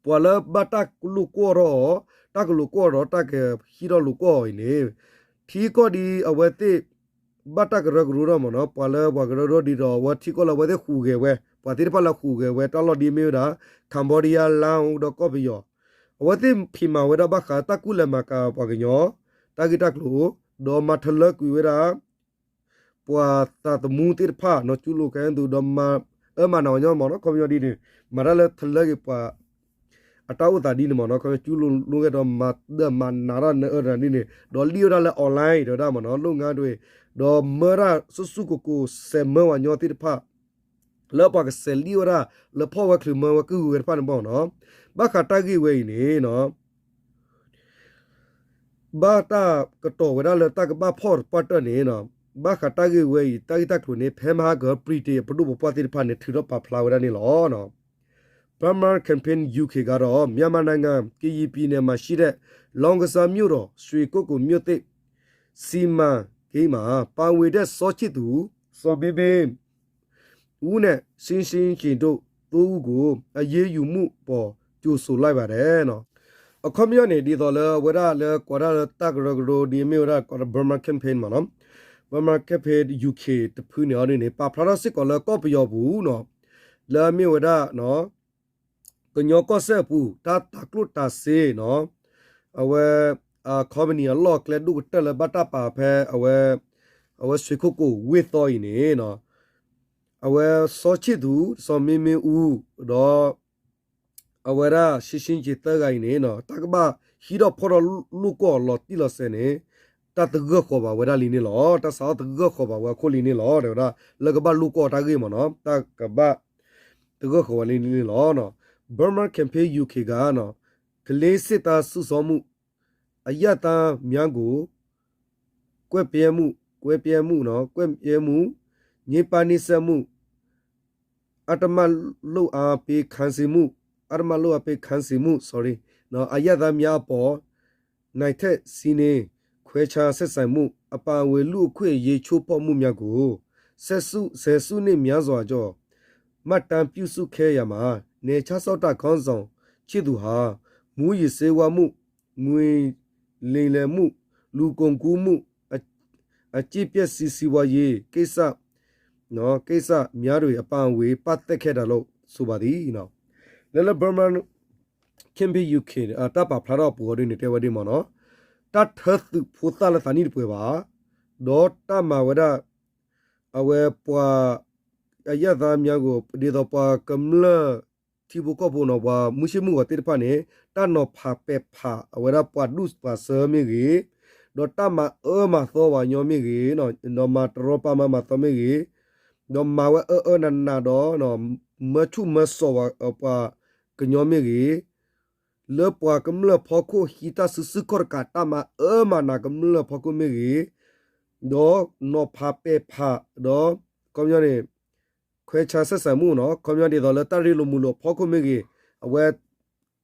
ပှၤလၢဘၣ်တၢ်လိာ်ကွီၢ်ထီၣ်အီၤ တၢ်ကလိာ်ကွီၢ်ဒီး တၢ်ကဟံးထီၣ်လိာ်ကွီၢ်အီၤအံၤန့ၣ် ထံကီၢ်ဒ်အဝဲသ့ၣ် ဘၣ်တၢ်ကရၢကရိထီၣ်မ့ၢ်နီၤ ပှၤလၢပှၤကရၢကရိဒ်ဒီး အဝဲထံကီၢ်လၢအဝဲသ့ၣ်ဟူးဂဲၤဝဲ ပှၤသ့ၣ်တဖၣ်လၢဟူးဂဲၤဝဲ တၢ်လီၢ်ဒ်မ့ၢ်ဝဲဒၣ် Cambodia လါအိၣ်ဒီးကီၢ်ပယီၤ အဝဲသ့ၣ်ဖံးမၤဝဲဒၣ်ဘၣ်ဃးတၢ်ကူၣ်လဲၤမၤကၤပှၤကညီ တၢ်ဂ့ၢ်တၢ်ကျိၤ ဒီးမၤထလၢကွံာ်ဝဲဒၣ် ပှၤသးသမူသ့ၣ်တဖၣ်နီၤ ကျူးလွန်ခံရသူ ဒီးမၤအၢမၤနးပှၤကညီမ့ၢ်နီၤ ခီပညီဒ်န့ၣ် မၤတၢ်လၢထလၢက့ၤပှၤ အတၢ်အိၣ်သးဒ်န့ၣ်မ့ၢ်နီၤ ခီပညီ ကျူးလွန်က့ၤဒီးမၤဒၢးမၤနးတၢ်နၢအၢတၢ်ဒ်န့ၣ် ဒီးလံၣ်ဝဲဒၣ်လၢ online တဲဝဲဒၣ်မ့ၢ်နီၤ လုပ်ငန်းတွေ ဒီးမၢတၢ်ဆူၣ်ဆူၣ်ကိၢ်ကိၢ် စဲးမၢပှၤကညီသ့ၣ်တဖၣ် လၢပှၤကစဲးလံၣ်ဝဲဒၣ် လၢဖီၣ်ဝဲချုးမၢဝဲကုၢ်ဂုၤဝဲတဖၣ်န့ၣ်မ့ၢ်နီၤ ဘၣ်ဃးတၢ်ဂ့ၢ်ဝဲအံၤန့ၣ် ဘၣ်တၢ်ကတီၤဝဲဒၣ်လၢတၢ်ကဘၣ်ဖီၣ်တပှၢ်တၢၢ်န့ၣ် ဘၣ်ဃးတၢ်ဂ့ၢ်ဝဲအံၤ တၢ်ဂ့ၢ်တၢ်ကျိၤန့ၣ် ဖဲမဟါက Britain အပဒိၣ်ပပှၢ်သ့ၣ်တဖၣ်န့ၣ် ထုးထီၣ်ပာ်ဖျါဝဲဒၣ်န့ၣ်လီၤ. Burma Campaign UK ကတော့ မြန်မာနိုင်ငံ ကရင်ပြည်နယ်မှာရှိတဲ့ လောင်းကစားမြို့တော် ရွှေကုက္ကိုမြို့သစ် စီမံကိန်းမှာ ပါဝင်တဲ့ စောချစ်သူ စီၤမင်းမင်း ဦးနဲ့ ရှင်းရှင်းကျိန်တို့ သုံးဦးကို အရေးယူမှုအပေါ် ကြိုဆိုလိုက်ပါတယ် အခီပညီန့ၣ် ဒ်သိးလၢအဝဲဒၣ်လၢကွၢ်ဒၣ်လၢတၢ်ကရၢကရိ ဒ်အမ့ၢ်ဝဲဒၣ် Burma Campaign မ့ၢ်နီၤ Burma Campaign UK တဖုန့ၣ်အီၤဒ်န့ၣ် ပာ်ဖျါထီၣ်စ့ၢ်ကီးလၢကီၢ်ပယီၤပူၤနီၤ လၢအမ့ၢ်ဝဲဒၣ် ကညီကီၢ်စဲၣ်အပူၤ တၢ်တၤကျိၣ်တၤစ့နီၤ အဝဲ ခီပနံၣ်အလီၢ်အကျဲဒိၣ်ကတၢၢ်လၢဘၣ်တၢ်ပာ်ဖဲအဝဲ အဝဲ ရွှေကုက္ကို ဝ့ၢ်သီအံၤန့ၣ်နီၤ အဝဲ စောချစ်သူ စီၤမင်းမင်းဦး ဒီး အဝဲဒၣ် ရှင်းရှင်းကျိန် သၢဂၤအံၤန့ၣ်နီၤ တၢ်ကဘၣ်ဟံးထီၣ်ဖီၣ်ထီၣ်လိာ်ကွီၢ်အီၤလီၤတံၢ်လီၤဆဲးန့ၣ် တၢ်သဂၢၢ်ဃီၤဘၣ်ဝဲဒၣ်လံန့ၣ်လီၤ. တၢ်စးထီၣ်သဂၢၢ်ဃီၤဘၣ်ဝဲအခိၣ်လံန့ၣ်လီၤ တဲဝဲဒၣ် လၢကဘၣ်လိာ်ကွီၢ်တၢ်ဂ့ၢ်မ့ၢ်နီၤ တၢ်ကဘၣ်သဂၢၢ်ဃီၤဝဲလံန့ၣ်လီၤ. Burma Campaign UK က ကလေးစစ်သားစုဆောင်းမှု အရပ်သားများကို ကွပ်မျက်မှု ကွပ်မျက်မှုနော် ကွပ်မျက်မှု ညှဉ်းပန်းနှိပ်စက်မှု အဓမ္မလုပ်အားပေး ခိုင်းစေမှု အတမလိအပ့ခန်းစစ်မှု sorry အရပ်သားများအပေါ် နိုင်ထက်စီးနှင်း ခွဲခြားဆက်ဆံမှု အပါအဝင် လူ့အခွင့်အရေးချိုးဖောက်မှုများကို ဆယ်စုနှစ်များစွာကျော် မှတ်တမ်းပြုစုခဲ့ရာမှာ နယ်ခြားစောင့်တပ်ခေါင်းဆောင် ချစ်သူဟာ မူးယစ်ဆေးဝါးမှု၊ ငွေလိမ်လည်မှု၊ လူကုန်ကူးမှု၊ အကျင့်ပျက်စီးပွားရေးကိစ္စ ကိစ္စများတွင် အပါအဝင် ပတ်သက်ခဲ့တာလို့ ဆိုပါသည်. လၢလၢ Burma Campaign UK တၢ်ပာ်ဖျါထီၣ်အပူၤအီၤဒ်န့ၣ် တဲဝဲဒ်မ့ၢ်နီၤ, တၢ်ထၢသုးဖိသၣ်လၢသးနံၣ်တပှဲၤဘၣ်, ဒီးတၢ်မၤဝဲဒၣ် အဝဲပှၤ အရပ်သားများကို ဒ်သိးပှၤကမျၢၢ်ထံဖိကီၢ်ဖိနီၤ ပှၤမုၢ်ဆ့ၣ်မုၢ်ဂီၤသ့ၣ်တဖၣ်န့ၣ် တၢ်နီၤဖးပဲာ်ဖးအဝဲဒၣ်ပှၤဒူၣ်ပှၤဆၢမ့ၢ်ဂ့ၤ, ဒီးတၢ်မၤအၢမၤသီပှၤကညီမ့ၢ်ဂ့ၤ, ဒီးမၤတရီပာ်မၤမၤသီမ့ၢ်ဂ့ၤ, ဒီးမၤဝဲအၢအၢနးနးဒီး မၢဆူၣ်မၢစီၤပှၤကညီမ့ၢ်ဂ့ၤ, လၢပှၤကမျၢၢ်ဖီခိၣ်ဟံးတၢ်စုဆူၣ်ခီၣ်တကး တၢ်မၤအၢမၤနးကမျၢၢ်ဖီခိၣ်မ့ၢ်ဂ့ၤ, ဒီးနီၤဖးပဲာ်ဖး ဒီး ခီပညီန့ၣ် ခွဲခြားဆက်ဆံမှုနီၤ ခီပညီဒ်သိးလၢတၢ်ရ့လိာ်မုာ်လိာ်အဖီခိၣ်မ့ၢ်ဂ့ၤ, အဝဲ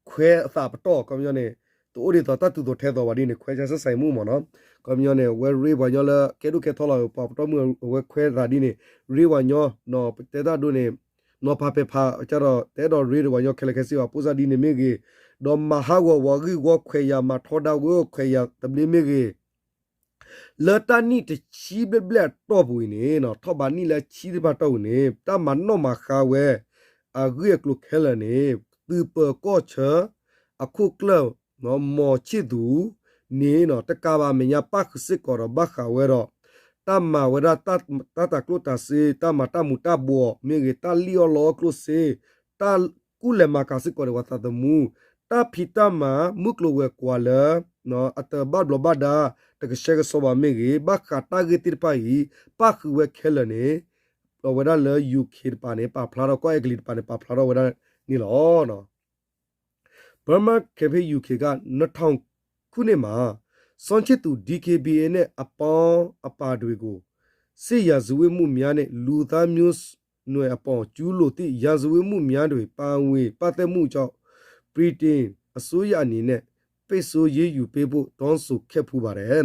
ခွဲးအသးပတီၢ် ခီပညီန့ၣ် တအိၣ်ဒ်သိးတၢ်သူၣ်သိးထဲသိးဘၣ်ဒ်န့ၣ် ခွဲးခြားဆက်ဆံမှုမ့ၢ်နီၤ, ခီပညီန့ၣ် အဝဲရ့ပှၤကညီလၢကဲဒိၣ်ကဲထီလီၤ ပှၤပတီၢ်မုၢ်အဝဲခွဲးသးဒ်န့ၣ် ရ့ပှၤကညီနီၤ ပတဲတၢ်ဒိန့ၣ် နီၤဖးပဲာ်ဖး ကဒီး တအဲၣ်ဒိးရ့ဒီးပှၤကညီခဲလၢာ်ခဲဆ့ဘၣ် ပိၢ်စၢ်ဒ်န့ၣ်မ့ၢ်ဂ့ၤ, ဒီးမၤဟးဂီၤပှၤဂံၢ်ဂီၢ်ခွဲးယာ် မၤထီဒါဝဲခွဲးယာ်သဘျ့မ့ၢ်ဂ့ၤ လၢတၢ်နံၣ်တဆံဘျဲၣ်ဘျဲၣ်အတီၢ်ပူၤအံၤန့ၣ် ထီၣ်ဘးနံၣ်လၢဆံတဖၣ်တီၢ်ပူၤန့ၣ် တၢ်မၤနီၣ်မၤဃါဝဲ အဂ့ၢ်အကျိၤခဲလၢာ်န့ၣ် သုးပၢၤကီၢ်ဆၢ အခိၣ်ကျၢၢ် မီၤဆ့ၣ်သူန့ၣ်နီၤ တကးဘၣ်အမဲာ်ညါပၣ်ဃုာ်စ့ၢ်ကီးဒီးဘၣ်ဃးဝဲဒီး တၢ်မၤဝဲဒၣ် တၢ်တၤကျိၣ်တၤစ့ တၢ်မၤတၢ်မူၤတၢ်ဘှီးမ့ၢ်ဂ့ၤ တၢ်လံၣ်အီၣ်လီအီၣ်ကျိၣ်စ့ တၢ်ကူၣ်လဲၤမၤကၤစ့ၢ်ကီးဒီးပှၤသးသမူ တၢ်ဖံးတၢ်မၤ မုၢ်ကျိၤဝဲၤကွာ်လၢ အတဘၣ်ဘျီးဘၣ်ဒါ တကဆှဲကဆှီဘၣ်မ့ၢ်ဂ့ၤ ဘၣ်ဃးတၢ်ဂ့ၢ်သ့ၣ်တဖၣ်အံၤ ပၣ်ဃုာ်ဝဲခဲလၢာ်န့ၣ် အဝဲဒၣ်လၢ UK တပၤန့ၣ် ပာ်ဖျါထီၣ် ကီၢ်အဲကလံးတပၤန့ၣ် ပာ်ဖျါထီၣ်ဝဲဒၣ်န့ၣ်လီၤ. Burma Campaign UK က နှစ်ထောင်ခုနှစ်မှာ စောင့်ကြည့်သူ DKBA နဲ့ အပေါင်းအပါတွေကို စစ်ရာဇဝတ်မှုများနဲ့ လူသားမျိုးနွယ်အပေါ်ကျူးလွန်သည့် ရာဇဝတ်မှုများတွင် ပါဝင်ပတ်သက်မှုကြောင့် ဗြိတိန်အစိုးရအနေနဲ့ ပိတ်ဆို့အရေးယူပေးဖို့ တောင်းဆိုခဲ့ဖူးပါတယ်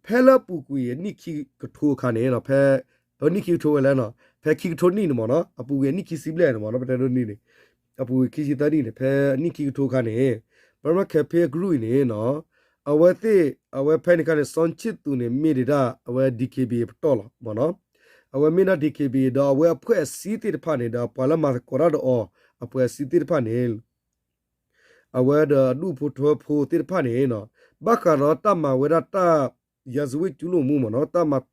ဖဲလၢအပူၤကွံာ်အနံၣ်ခံကထိအခါန့ၣ် ဖဲ အနံၣ်ခံကထိဝဲလဲၣ်နီၤ ဖဲခံကထိနံၣ်န့ၣ်မ့ၢ်နီၤ အပူၤကွံာ်အနံၣ်ခံဆံဘျဲၣ်န့ၣ်မ့ၢ်နီၤ ပတဲဒိးနံၣ်န့ၣ် အပူၤကွံာ်ခံဆံသၢနံၣ်န့ၣ် ဖဲအနံၣ်ခံကထိအခါန့ၣ် Burma Campaign အကရူၢ်အံၤန့ၣ်နီၤ အဝဲသ့ၣ် အဝဲဖဲန့ၣ်အခါန့ၣ် စောင့်ကြည့်သူန့ၣ် မ့ၢ်ဒၣ်အဝဲ DKBA အပတီၢ်လီၤမ့ၢ်နီၤ အဝဲမ့ၢ်ဒၣ် DKBA ဒီးအဝဲအဖွဲ့အစည်းသ့ၣ်တဖၣ်န့ၣ် ဒီးပှၤလၢမၤသကိးတၢ်ဒီးအီၤ အဖွဲ့အစည်းသ့ၣ်တဖၣ်န့ၣ် အဝဲဒီးအဒူၣ်ဖိထၢဖိသ့ၣ်တဖၣ်န့ၣ် ဘၣ်ဃးဒီးတၢ်မၤဝဲဒၣ်တၢ် ရာဇဝတ်ကျူးလွန်မှု မ့ၢ်နီၤ တၢ်မၤ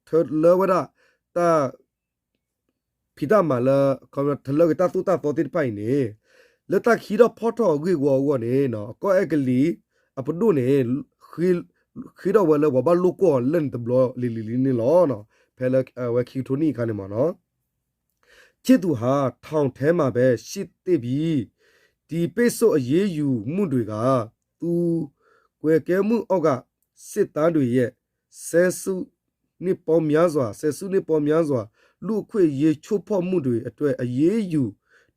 ထၢလၢဝဲဒၣ် တၢ် ဖံးတၢ်မၤလၢ ထၢလၢက့ၤတၢ်သိၣ်တၢ်သီသ့ၣ်တဖၣ်အံၤန့ၣ် လၢတၢ်ဟံးထီၣ်ဖီၣ်ထီၣ်အဂ့ၢ်ဝီအဂီၢ်န့ၣ် ကီၢ်အဲကလံးအပဒိၣ်န့ၣ် ဃ့ထီၣ်ဝဲလၢပှၤဘၣ်လိာ်ကွီၢ်လၢန့ၣ်တဘျီလံၤလံၤလံၤန့ၣ်လီၤ. ဖဲလၢအဝဲခံကထိနံၣ်အခါန့ၣ်မ့ၢ်နီၤ ချစ်သူဟာ ထောင်ထဲမှာပဲ ရှိသင့်ပြီး ဒီပိတ်ဆို့အရေးယူမှုတွေက သူကွပ်ကဲမှုအောက်က စစ်သားတွေရဲ့ ဆယ်စုနှစ်ပေါင်းများစွာ ဆယ်စုနှစ်ပေါင်းများစွာ လူ့အခွင့်အရေးချိုးဖောက်မှုတွေအတွက် အရေးယူ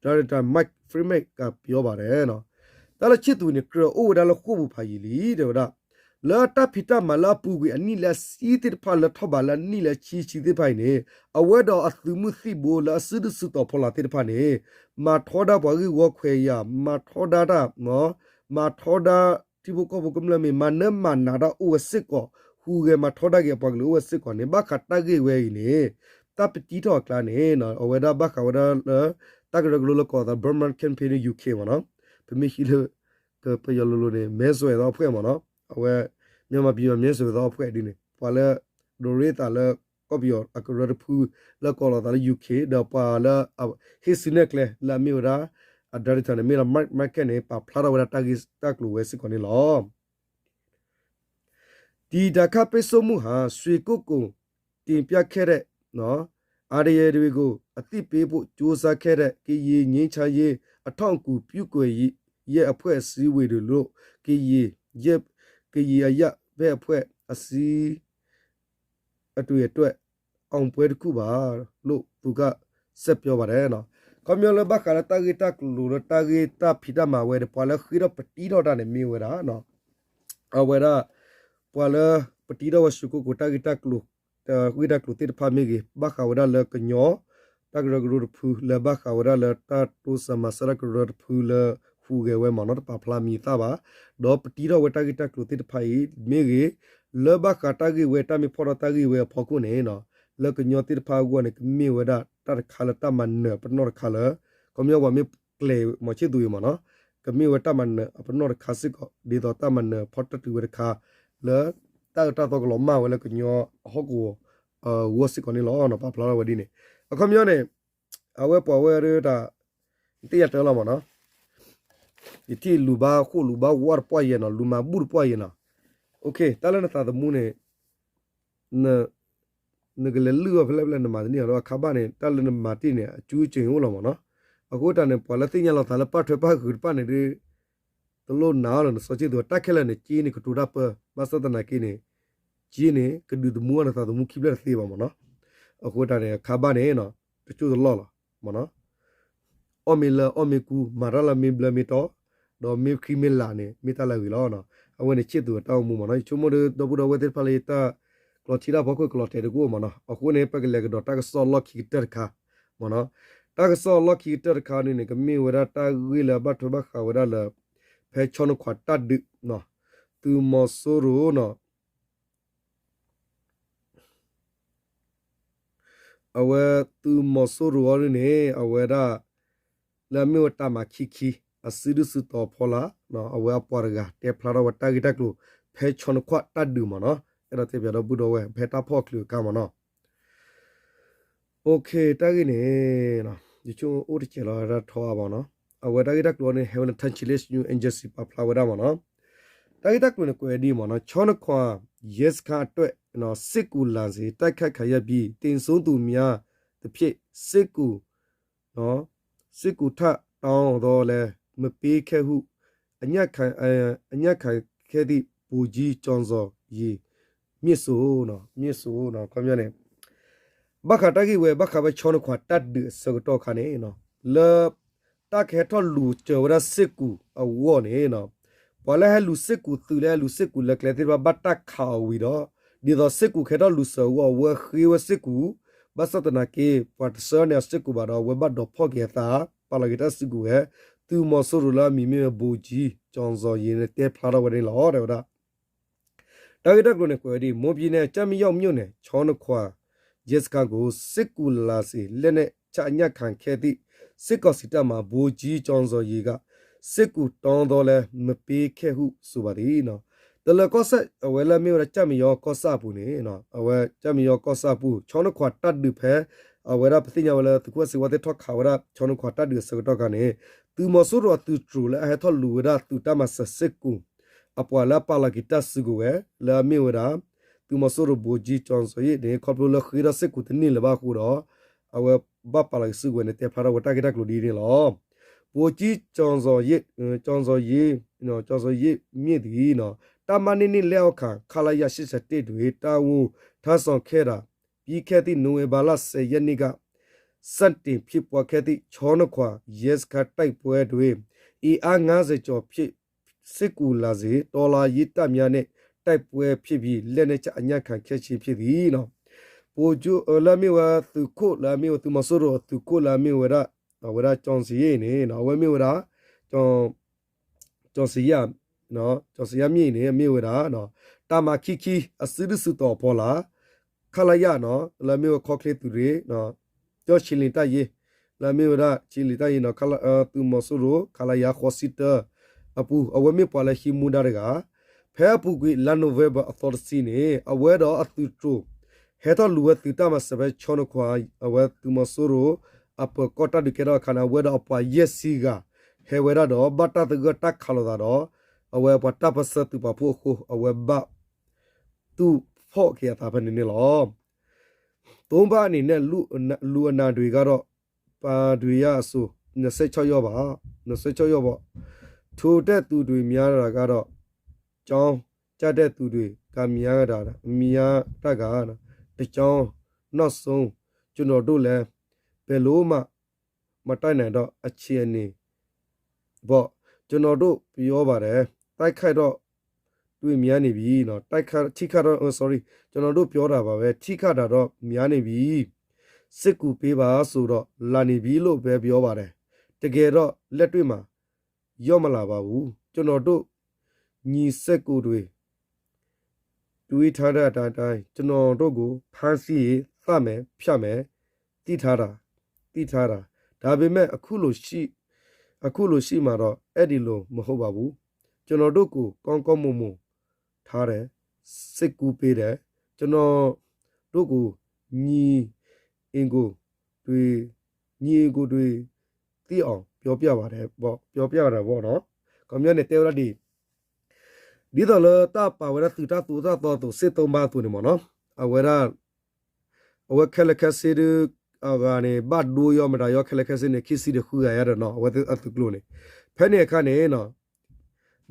ဒါရိုက်တာ Mike Freeman ကပြောပါတယ် တၢ်လၢချစ်သူန့ၣ် ကြၢးအိၣ်ဝဲဒၣ်လၢဃိာ်ပူၤဖးယံာ်လံ တဲဝဲဒၣ် လၢတၢ်ဖံးတၢ်မၤလၢအပူၤကွံာ်အနံၣ်လၢအဆံသ့ၣ်တဖၣ်လၢထီၣ်ဘးလၢအနံၣ်လၢအဆံဆံသ့ၣ်တဖၣ်အံၤန့ၣ် အဝဲဒီးအသုးမုၢ်သံၣ်ဘိလၢအစုဒုၣ်စုတီၤဖီလာ်သ့ၣ်တဖၣ်န့ၣ် မၤထီဒါပှၤဂ့ၢ်ဝီခွဲးယာ် မၤထီဒါတၢ် မၤထီဒါထံဖိကီၢ်ဖိကမျၢၢ်မ့ၢ် မၤနၢမၤနးတၢ်အိၣ်ဝဲစ့ၢ်ကီး ဟူးဂဲၤမၤထီဒါက့ၤအပှၤကလုာ်အိၣ်ဝဲစ့ၢ်ကီးန့ၣ် ဘၣ်ဃးတၢ်ဂ့ၢ်ဝဲအံၤန့ၣ် တၢ်ပတံထီၣ်အကျါန့ၣ် အဝဲဒၣ်ဘၣ်ဃးဝဲဒၣ်လၢ တၢ်ကရၢကရိလၢကိးသး Burma Campaign UK မ့ၢ်နီၤ ပမ့ၢ်ဟံးလၢ ကပယီၤလိၤလိၤန့ၣ် မဲဆွယ်သောအဖွဲ့မ့ၢ်နီၤ အဝဲ မြန်မာပြည်မှာ မဲဆွယ်သောအဖွဲ့ ဒ်န့ၣ် ပှၤလၢ ဒိးရ့သးလၢ ကီၢ်ပယီၤအကရၢတဖု လၢကိးလီၤသးလၢ UK ဒီးပှၤလၢ ဟ့ၣ်စုနဲၣ်ကျဲလၢအမ့ၢ်ဝဲဒၣ် အ director န့ၣ် မ့ၢ်လီၤ Mike Mike န့ၣ် ပာ်ဖျါထီၣ်ဝဲဒၣ်တၢ်ဂ့ၢ်တၢ်ကျိၤဝဲစ့ၢ်ကီးန့ၣ်လီၤ. ဒီးဒါခတ်ပိတ်ဆို့မှုဟာ ရွှေကုက္ကိုတင်ပြခဲ့တဲ့ အန္တရာယ်တွေကို အသိပေးဖို့ ကြိုးစားခဲ့တဲ့ ကရင်ငြိမ်းချမ်းရေး အထောက်အကူပြုကွယ်ရဲ့အဖွဲ့အစည်းဝင်တွေလို့ ကရင် ကရင်အရပ်ဘက်အဖွဲ့အစည်း အတွေ့အတွက် အောင်ပွဲတစ်ခုပါလို့ သူက ဆက်ပြောပါတယ် နော်။ ခီပညီလၢဘၣ်ဃးလၢတၢ်ဂ့ၢ်တၢ်ကျိၤလၢတၢ်ဂ့ၢ်တၢ်ဖံးတၢ်မၤဝဲဒီး ပှၤလၢဃ့ထီၣ်ပတံထီၣ်တၢ်န့ၣ်မ့ၢ်ဝဲဒၣ် အဝဲဒၣ် ပှၤလၢ ပတံထီၣ်ဝဲ ရွှေကုက္ကို တၢ်ဂ့ၢ်တၢ်ကျိၤ တၢ်ဂ့ၢ်တၢ်ကျိၤသ့ၣ်တဖၣ်မ့ၢ်ဂ့ၤ, ဘၣ်ဃးဝဲဒၣ်လၢကညီ တၢ်ကရၢကရိတဖု လၢဘၣ်ဃးဝဲဒၣ်လၢတၢ်တိစၢၤမၤစၢၤတၢ်ကရၢတဖုလၢဟူးဂဲၤဝဲမ့ၢ်နီၤ တပာ်ဖျါမံၤသၣ်ဘၣ်, ဒီးပတံထီၣ်ဝဲတၢ်ဂ့ၢ်တၢ်ကျိၤသ့ၣ်တဖၣ်အံၤမ့ၢ်ဂ့ၤ, လၢဘၣ်ဃးတၢ်ဂ့ၢ်ဝဲတၢ်မ့ၢ်ဖီၣ်ထီၣ်တၢ်ဂ့ၢ်ဝဲအဖီခိၣ်န့ၣ် လၢကညီသ့ၣ်တဖၣ်အဂီၢ်န့ၣ် ကမ့ၢ်ဝဲဒၣ်တၢ်တခါလၢတၢ်မၤနၢၤအပနီၣ်တခါလၢ ခီပညီပှၤမ့ၢ်ကျဲၤမီၤဆ့ၣ်သူးအံၤမ့ၢ်နီၤ, ကမ့ၢ်ဝဲတၢ်မၤနၢၤအပနီၣ်တခါစ့ၢ်ကီး ဒ်သိးတၢ်မၤနၢၤဖီၣ်တၢ်တုၤဝဲတခါ လၢတၢ်အၢတၢ်သီကလီၤမၢ်ဝဲလၢကညီအဟီၣ်ကဝီၤ အဂီၢ်စ့ၢ်ကီးန့ၣ်လီၤ. ပာ်ဖျါထီၣ်ဝဲဒ်န့ၣ် အခီပညီန့ၣ် အဝဲပှၤဝဲဒၣ် တၢ် ယတဲယၤတၢ်လီၤမ့ၢ်နီၤ, ယထံၣ်လူၤဘါဃိၣ်လူၤဘါဝါတပှၢ်ယဲၢ်နီၤ, လူၤမၤဘူၣ်တပှၢ်ယဲၢ်နီၤ, တၢ်လၢနသးသမူန့ၣ် နကလဲၤလုၢ်အီၤဖဲလဲၣ်ဖဲလဲၣ် နမၤတန့ၢ်အီၤဒီးအခါဘၣ်န့ၣ် တၢ်လၢနမၤတ့ၢ်န့ၣ် အကၠူကၠ့အိၣ်လီၤမ့ၢ်နီၤ. အဃိတၢ်န့ၣ် ပှၤလၢသ့ၣ်ညါလီၤသးလၢပၢ်ထွဲပၢ်ဃုာ်တဖၣ်န့ၣ်ဒီး တလိၣ်နာ်အီၤလၢနစီဆ့ၣ်သူး တၢ်ခဲလၢာ်န့ၣ် က့န့ၣ်ကတိၤတၢ်ပၢ ဘၣ်ဆၣ်သနာ်က့န့ၣ် က့န့ၣ် ကဒုးသမူအီၤနသးသမူခံဖျၢၣ်တသ့ဘၣ်မ့ၢ်နီၤ. အဃိတၢ်န့ၣ် အခါဘၣ်န့ၣ် တကၠိၢ်တလီၢ်လီၤမ့ၢ်နီၤ. အီၣ်မ့ၢ်လၢအီၣ်မ့ၢ်ကူ မၤတၢ်လၢမ့ၢ်ဘျၢမ့ၢ်တီ, ဒီးမ့ၢ်ချံမ့ၢ်လးန့ၣ် မ့ၢ်တၢ်လၢအဂ့ၤလီၤ. အဝဲန့ၣ်ဆ့ၣ်သူးအတၢ်အိၣ်မူမ့ၢ်နီၤ. ယဆိကမိၣ်ဒီး ဒီပုၢ်ဒီဝဲၢ်သ့ၣ်တဖၣ်လၢယတၢ်ကျီထံတၢ်ဖီခိၣ်ကလီၤတဲာ်တကအိၣ်မ့ၢ်နီၤ. အဃိန့ၣ် ပကလဲၤကဒီးတၢ်ကစီၣ်လီၢ်ခံကတၢၢ်တခါမ့ၢ်နီၤ. တၢ်ကစီၣ်လီၢ်ခံကတၢၢ်တခါန့ၣ်န့ၣ် ကမ့ၢ်ဝဲဒၣ်တၢ်ဂ့ၢ်လၢအဘၣ်ထွဲဘၣ်ဃးဝဲဒၣ်လၢ ဖဲဆီနခွးတၢ်ဒုး သုးမီၤစိရိၤနီၤ အဝဲသုးမီၤစိရိၤအံၤန့ၣ် အဝဲဒၣ် လၢအမ့ၢ်ဝဲတၢ်မၤခံခံ အစုဒုၣ်စုတီၤဖီလာ် အဝဲအပှၤတဂၤတဲဖျါထီၣ်ဝဲတၢ်ဂ့ၢ်တၢ်ကျိၤ ဖဲဆီနခွးတၢ်ဒုးမ့ၢ်နီၤ. အဲၣ်ဒိးတဲပၠးဒီပုၢ်ဒီဝဲၢ် ဖဲတၢ်ဖီၣ်ချုးအခါမ့ၢ်နီၤ. တၢ်ဂ့ၢ်န့ၣ် ယဆိကမိၣ်အိၣ်တစဲးလီၤဒၣ်ထီအါဘၣ်နီၤ. အဝဲတၢ်ဂ့ၢ်တၢ်ကျိၤန့ၣ် ဟဲဝဲလၢ Thann Chin News Agency ပာ်ဖျါဝဲဒၣ်မ့ၢ်နီၤ. တၢ်ဂ့ၢ်တၢ်ကျိၤန့ၣ် ကွဲးဒ်မ့ၢ်နီၤ ဆီနခွး ရဲစခန်းအတွက် စစ်ကူလာစဉ် တိုက်ခိုက်ခံရပြီး သေဆုံးသူများသဖြင့် စစ်ကူ စစ်ကူထပ်တောင်းသော်လည်း မပေးခဲ့ဟု အညံ့ခံ အညံ့ခံခဲ့သည့် ဗိုလ်ကြီး ကျော်ဇော်ရေ မြစ်ဆိုး မြစ်ဆိုး ခီပညီန့ၣ် ဘၣ်ဃးတၢ်ဂ့ၢ်ဝဲ ဘၣ်ဃးဘၣ်ဆီနခွးတၢ်ဒုးအဆၢကတီၢ်အခါန့ၣ် လၢ တၢ်ကဟဲထီၣ်လူၤစၢၤဝဲဒၣ်စစ်ကူအဂီၢ်န့ၣ် ပှၤလၢဟဲလူၤစစ်ကူသုးလၢဟဲလူၤစစ်ကူလၢကျဲသ့ၣ်တဖၣ် ဘၣ်တၢ်ခးအီၤဝံၤဒီး ဒ်သိးစစ်ကူကဟဲထီၣ်လူၤစၢၤအဂီၢ် အဝဲဃ့ဝဲစစ်ကူ ဘၣ်ဆၣ်သနာ်က့ ပှၤတဆှၢန့ၢ်အီၤစစ်ကူဘၣ်ဒီး အဝဲဘၣ်ဒိးဖီၣ်က့ၤအသး ပာ်လီၤက့ၤတၢ်စုကဝဲၤ သုးမီၤစိရိၤလၢအမံၤမ့ၢ်ဝဲ ဗိုလ်ကြီး ကျော်ဇော်ရေ န့ၣ် တဲဖျါထီၣ်ဝဲန့ၣ်လီၤ တဲဝဲဒၣ် တၢ်ဂ့ၢ်တၢ်ကျိၤန့ၣ် ကွဲးဝဲဒ် မွန်ပြည်နယ် ကျိုက်မရော့မြို့နယ် ဆီနခွး ရဲစခန်းကို စစ်ကူလာစဉ် လက်နက်ချအညံ့ခံခဲ့သည့် စစ်ကောင်စီတပ်မှ ဗိုလ်ကြီး ကျော်ဇော်ရေက စစ်ကူတောင်းသော်လည်း မပေးခဲ့ဟု ဆိုပါသည် တလၢကီၢ်စဲၣ် အဝဲလၢအမ့ၢ်ဝဲဒၣ် ကျိုက်မရော့ကီၢ်စဲၣ်အပူၤန့ၣ် အဝဲ ကျိုက်မရော့ကီၢ်စဲၣ်အပူၤ ဆီနခွးတၢ်ဒုးဖဲ အဝဲဒၣ်ပသ့ၣ်ညါဝဲလၢသုးခိၣ်စ့ဝါသ့ၣ်ထီၣ်ခးဝဲဒၣ် ဆီနခွးတၢ်ဒုးအဆၢကတီၢ်ခါန့ၣ် သုးမီၤစိရိၤအသုးတြိၤလၢအဟဲထီၣ်လူၤဝဲဒၣ်သုးတၢ်မၤစၢၤ စစ်ကူ အပှၤလၢအပာ်လီၤက့ၤတၢ်စုကဝဲၤ လၢအမ့ၢ်ဝဲဒၣ် သုးမီၤစိရိၤ ဗိုလ်ကြီး ကျော်ဇော်ရေ န့ၣ် ခီဖျိလၢဃ့ထီၣ်စစ်ကူတန့ၢ်လၢၤဘၣ်အဃိဒီး အဝဲဘၣ်ပာ်လီၤက့ၤစုကဝဲၤန့ၣ် တဲဖျါထီၣ်ဝဲတၢ်ဂ့ၢ်တၢ်ကျိၤဒ်န့ၣ်လီၤ. ဗိုလ်ကြီး ကျော်ဇော်ရေ ကျော်ဇော်ရေ ကျော်ဇော်ရေမြင့်သည် တပ်မနှစ်နှစ် လက်အောက်ခံ ခလရ ရှစ်ဆယ့်တစ်တွင် တာဝန်ထမ်းဆောင်ခဲ့တာ ပြီးခဲ့သည့် နိုဝင်ဘာလ ဆယ်ရက်နေ့က စတင်ဖြစ်ပွားခဲ့သည့် ဆီနခွး ရဲစခန်းတိုက်ပွဲတွင် အင်အား ငါးဆယ်ကျော်ဖြင့် စစ်ကူလာစဉ် တော်လှန်ရေးတပ်များနှင့် တိုက်ပွဲဖြစ်ပြီး လက်နက်ချအညံ့ခံခဲ့ခြင်းဖြစ်သည် ဗိုလ်ချုပ် လၢအမ့ၢ်ဝဲသုးခိၣ် လၢအမ့ၢ်ဝဲသုးမီၤစိရိၤအသုးခိၣ် လၢအမ့ၢ်ဝဲဒၣ် အဝဲဒၣ် ကၠီၣ်စံယ့ၣ် န့ၣ် အဝဲမ့ၢ်ဝဲဒၣ် ကၠီၣ်စံယ့ၣ် ကၠီၣ်စံယ့ၣ်မြင့် န့ၣ် အမ့ၢ်ဝဲဒၣ် တပ်မခံခံ အစုဒုၣ်စုတီၤအဖီလာ် ခလရ လၢအမ့ၢ်ဝဲခီချ့သုးရ့ၣ် ကၠီၣ် ခြေလျင်တပ်ရင်း လၢအမ့ၢ်ဝဲဒၣ် ခြေလျင်တပ်ရင်း သုးမီၤစိရိၤ ခလရ ဃိးဆံတၢ အပူၤ အဝဲမ့ၢ်ပှၤလၢဟံးမူဒါတဂၤ ဖဲအပူၤကွံာ် လါနိၣ်ဝ့ဘၢၣ်အသီတဆံန့ၣ် အဝဲဒီးအသုးတြိၤ ဟဲထီၣ်လူၤဝဲသုးတၢ်မၤစၢၤဖဲဆီနခွး အဝဲသုးမီၤစိရိၤ အပၢၤကီၢ်တၢ်ဒုးကဲထီၣ်အခါန့ၣ် အဝဲဒီးအပှၤယဲၢ်ဆံဂၤ ဟဲဝဲဒၣ်ဒီး ဘၣ်တၢ်သဂၢၢ်တၢ်ခးလိာ်သးဒီး အဝဲပှၤတၢ်ပၢၢ်ဆၢသုးပာ်ဖှိၣ်အဃိ အဝဲဘၣ် သူၣ်ဖီၣ်က့ၤအသးဖဲန့ၣ်န့ၣ်လီၤ. သုံးဘက်အနေနဲ့ လူအနာ်တွေကတော့ ပါတွေရအဆို နှစ်ဆယ့်ခြောက်ယောက်ပါ နှစ်ဆယ့်ခြောက်ယောက်ပေါ့ ထိုးတက်သူတွေများတာကတော့ ကျောင်းကျတဲ့သူတွေကများတာ များတာက တစ်ကျောင်း နောက်ဆုံး ကျွန်တော်တို့လည်း ဘယ်လိုမှ မတတ်နိုင်တော့ အခြေအနေပေါ့ ကျွန်တော်တို့ပြောပါတယ် တိုက်ခိုက်တော့ တွေ့များနေပြီ တိုက်ခိုက်ထိခိုက်တော့ sorry ကျွန်တော်တို့ပြောတာပါပဲ ထိခိုက်တာတော့များနေပြီ စစ်ကူပေးပါဆိုတော့လာနေပြီလို့ပဲပြောပါတယ် တကယ်တော့လက်တွေ့မှာရောက်မလာပါဘူး ကျွန်တော်တို့ညီစစ်ကူတွေ တွေးထားတဲ့အတိုင်း ကျွန်တော်တို့ကိုဖမ်းဆီးရင်သတ်မယ်ဖြတ်မယ် သိထားတာ သိထားတာ ဒါပေမဲ့အခုလိုရှိအခုလိုရှိမှာတော့အဲ့ဒီလိုမဟုတ်ပါဘူး ကျွန်တော်တို့ကိုကောင်းကောင်းမွန်မွန်ထားတယ် စိတ်ကူးပေးတယ် ကျွန်တော်တို့ကိုညီအင်ကိုတွေညီအင်ကိုတွေသိအောင်ပြောပြပါတယ်ပေါ့ပြောပြတာပေါ့နော် ခီပညီန့ၣ်တဲဝဲဒၣ်ဒ် ဒ်သိးလၢတၢ်ပာ်ဝဲဒၣ်သုးတၢ်သိၣ်တၢ်သီအသိး စစ်သုံးပါအသိးန့ၣ်မ့ၢ်နီၤ အဝဲဒၣ် အဝဲခဲလၢာ်ခဲဆ့ဒုး အဂၤန့ၣ် ဘၣ်ဒိယီမတၤယီ ခဲလၢာ်ခဲဆ့န့ၣ် ခံဆံဒီးဃုဂၤယါဒီးနီၤ အဝဲအသုးကျိၤန့ၣ် ဖဲန့ၣ်အခါန့ၣ်နီၤ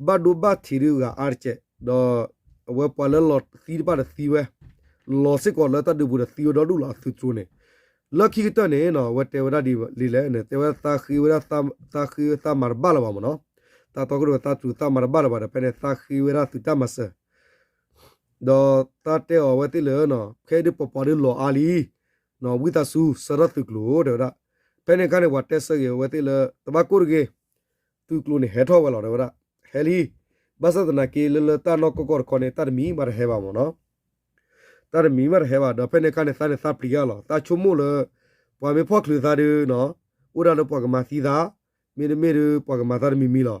ဘၣ်ဒိဘၣ်ထံးဒုးဂၤအါတကဲး ဒီးအဝဲပှၤလၢလီၤသံတဖၣ်တသံဝဲ လီၤစ့ၢ်ကီးလၢတၢ်ဒုးပူၤဒီးသံဝဲဒီဒူၣ်လီၤအသုးကျိၤန့ၣ် လၢခံကတၢၢ်န့ၣ်နီၤ အဝဲတဲဝဲဒၣ်ဒ်လဲၣ်န့ၣ် တဲဝဲသးဃ့ဝဲဒၣ် သးဃ့ဝဲသးမၤတဘၣ်လၢၤဘၣ်မ့ၢ်နီၤ သးသီကဒိၣ်သးတြူးသးမၤတဘၣ်လၢၤဘၣ်ဒီး ဖဲန့ၣ်သးဃ့ဝဲဒၣ်သုးတၢ်မၤစၢၤ ဒီးသးတဲအီၤဝဲသ့ၣ်လၢ ခဲအံၤဒုးပပှၤဒုးလီၤအါလံ ဝံသးစူၤ ဆၢထၢၣ်သုးကျိၤတဲဝဲဒၣ် ဖဲန့ၣ်အခါန့ၣ် ပှၤတဲဆၢဂ့ၤဝဲသ့ၣ်လၢ တဘၣ်ကိၢ်တဂ့ၤ သုးကျိၤန့ၣ်ဟဲထီၣ်ဝဲလီၤတဲဝဲဒၣ် ဟဲလံ ဘၣ်ဆၣ်သနာ်က့လၢလၢတၢ်နီၢ်ကီၢ်ကီၢ်တခီန့ၣ် တၢ်တမံၤမးတဟဲဘၣ်မ့ၢ်နီၤ တၢ်တမံၤမးတဟဲဘၣ်ဒီး ဖဲန့ၣ်အခါန့ၣ် သးန့ၣ်သးပျံၤအါလီၤ သးဆိကမိၣ်လၢ ပှၤမ့ၢ်ဖီၣ်ချုးသးဒုးနီၤ အိၣ်ဒၣ်လၢပှၤကမၤသံသး မ့တမ့ၢ်ဒုး ပှၤကမၤသးတမံၤမံၤလီၤ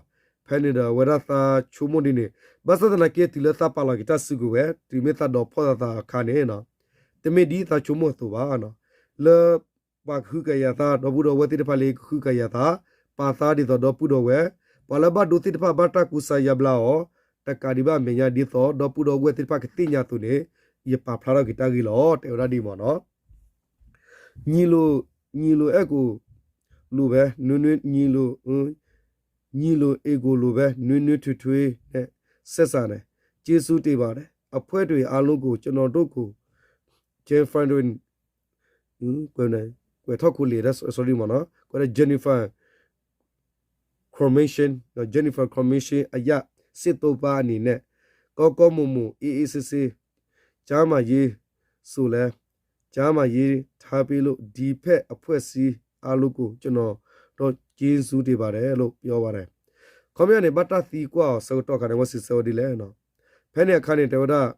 ဖဲန့ၣ်ဒီးအဝဲဒၣ်သးဆိကမိၣ်ဒ်န့ၣ် ဘၣ်ဆၣ်သနာ်က့တုၤလၢသးပာ်လီၤက့ၤတၢ်စုကဝဲၤ တုၤမ့ၢ်သးဒိးဖီၣ်သးသးအခါန့ၣ် တမ့ၢ်ဒ်သးဆိကမိၣ်အသိးဘၣ် လၢ ပှၤကဟုကယာ်သး ဒီပုၢ်ဒီဝဲၢ်သ့ၣ်တဖၣ်လၢကဟုကယာ်သး ပာ်သးဒ်သိးဒီပုၢ်ဒီဝဲၢ် ပှၤလၢဘၣ်ဒိသ့ၣ်တဖၣ်ဘၣ်တၢ်ကူစါယါဘျါအီၤ တကးဒံးဘၣ်အမဲာ်ညါဒ်သိး ဒီပုၢ်ဒီဝဲၢ်သ့ၣ်တဖၣ်ကသ့ၣ်ညါအသိးန့ၣ် ယပာ်ဖျါထီၣ်က့ၤတၢ်ဂ့ၢ်လီၤ တဲဝဲဒၣ်ဒ်မ့ၢ်နီၤ ညီလိုညီလိုအဲကိုလိုပဲ နွေးနွေးညီလိုညီလိုအေကိုလိုပဲ နွေးနွေးထွေးထွေးနဲ့ ဆက်ဆံတယ် ကျေးဇူးတင်ပါတယ် အဖွဲ့တွေအားလုံးကို ကျွန်တော်တို့ကို Jane Franklin ကွဲးထီၣ်ခူလံာ် sorry မ့ၢ်နီၤ ကွဲးဒၣ် Geneva Convention Geneva Convention အရ စစ်သုံးပါအနေနဲ့ ကောင်းကောင်းမွန်မွန် အေးအေးဆေးဆေး ကျန်းမာရေးဆိုလည်း ကျန်းမာရေးထားပေးလို့ ဒီဖက်အဖွဲ့အစည်းအားလုံးကို ကျွန်တော်တို့ကျေးဇူးတင်ပါတယ်လို့ပြောပါတယ် ခီပညီန့ၣ် ဘၣ်တၢ်သံကွၢ်အီၤဆၢကတီၢ်အခါန့ၣ် အဝဲစံးဆၢဝဲဒ်လဲၣ် ဖဲန့ၣ်အခါန့ၣ် တဲဝဲဒၣ်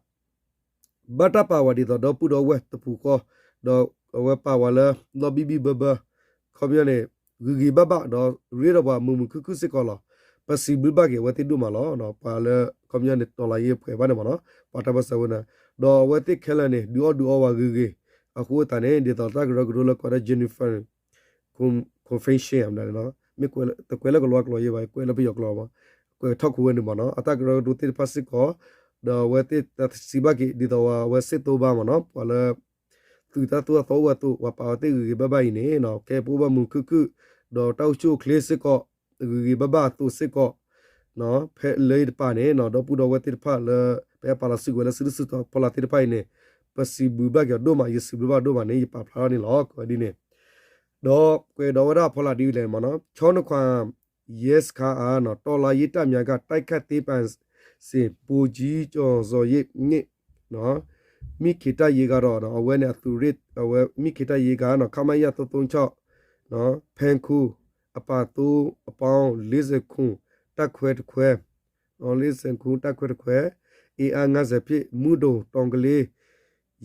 ဘၣ်တၢ်ပာ်ဝဲဒ်သိးဒီပုၢ်ဒီဝဲၢ်တပူၤဃီ ဒီးအဝဲပာ်ဝဲလၢ လီၤဘံၣ်ဘံၣ်ဘၢဘၢ ခီပညီန့ၣ် ဂ့ၤဂ့ၤဘၣ်ဘၣ် ဒီးရ့ဒီးပှၤမုာ်မုာ်ခုၣ်ခုၣ်စ့ၢ်ကီးလီၤ. ပစံးဘျုးဘၣ်က့ၤအဝဲသ့ၣ်ဒိၣ်မးလီၤ. ပှၤလၢ ခီပညီန့ၣ် တော်လှန်ရေးအဖွဲ့ ဘၣ်န့ၣ်မ့ၢ်နီၤ ပှၤတၢ်ပၢၢ်ဆၢဝဲန့ၣ် ဒီးအဝဲသ့ၣ်ခဲလၢာ်န့ၣ် ဒုးအီၣ်ဒုးအီဝဲဂ့ၤဂ့ၤ အဃိသတးန့ၣ် ဒ်သိးတၢ်ကရၢကရိလၢကိးဒၣ် Geneva Convention မ့ၢ်တကွဲးလၢကလီကလီယဲဘၣ် ကွဲးလၢပယီၤကျိာ် ကွဲးထီၣ်ခူဝဲန့ၣ်မ့ၢ်နီၤ အတၢ်ကရၢကရိသ့ၣ်တဖၣ်စ့ၢ်ကီး ဒီးအဝဲသ့ၣ်တၢ်စံးဘၣ်က့ၤ ဒ်သိးဝဲ အဝဲစစ်သုံးပါမ့ၢ်နီၤ ပှၤလၢ သုးတၢ်သိၣ်တၢ်သီအိၣ်ဝဲအသိး ပှၤပာ်ဝဲသ့ၣ်ဂ့ၤဂ့ၤဘၣ်ဘၣ်အံၤန့ၣ် ကဲပအိၣ်ဘၣ်မုာ်ခုၣ်ခုၣ် ဒီးတၢ်အိၣ်ဆူၣ်အိၣ်ချ့စ့ၢ်ကီး ဂ့ၤဂ့ၤဘၣ်ဘၣ်အသိးစ့ၢ်ကီး ဖဲလၢအံၤတပၤန့ၣ် ဒီပုၢ်ဒီဝဲၢ်သ့ၣ်တဖၣ်လၢ ပဟဲပာ်လီၤစုကဝဲၤလၢစုဒုၣ်စုတီၤဖီလာ်သ့ၣ်တဖၣ်အံၤန့ၣ် ပစံးဘျုးဘၣ်က့ၤအီၤဒိၣ်မး ယစံးဘျုးဘၣ်အီၤဒိၣ်မးန့ၣ် ယပာ်ဖျါထီၣ်န့ၣ်လီၤ ကိးဝဲဒ်န့ၣ် ဒီးကွဲးဒီးဝဲဒၣ်ဖီလာ်ဒ်လဲၣ်မ့ၢ်နီၤ ချောနခွာ ရဲစခန်းအား တော်လှန်ရေးတပ်များက တိုက်ခိုက်သိမ်းပိုက်စဉ် ဗိုလ်ကြီးကျော်စွာရစ်နှင့် မိခင်တပ်ရင်းကတော့ အဝဲန့ၣ်အသုးရ့ၣ် အဝဲ မိခင်တပ်ရင်းက ခမရ သုံးသုံးခြောက် ဖဲခုံ အပါသုံးအပေါင်း လေးဆယ့်ခုနစ် တပ်ခွဲတစ်ခွဲ လေးဆယ့်ခုနစ် တပ်ခွဲတစ်ခွဲ အင်အားငါးဆယ်ဖြင့် မုဒုံတောင်ကလေး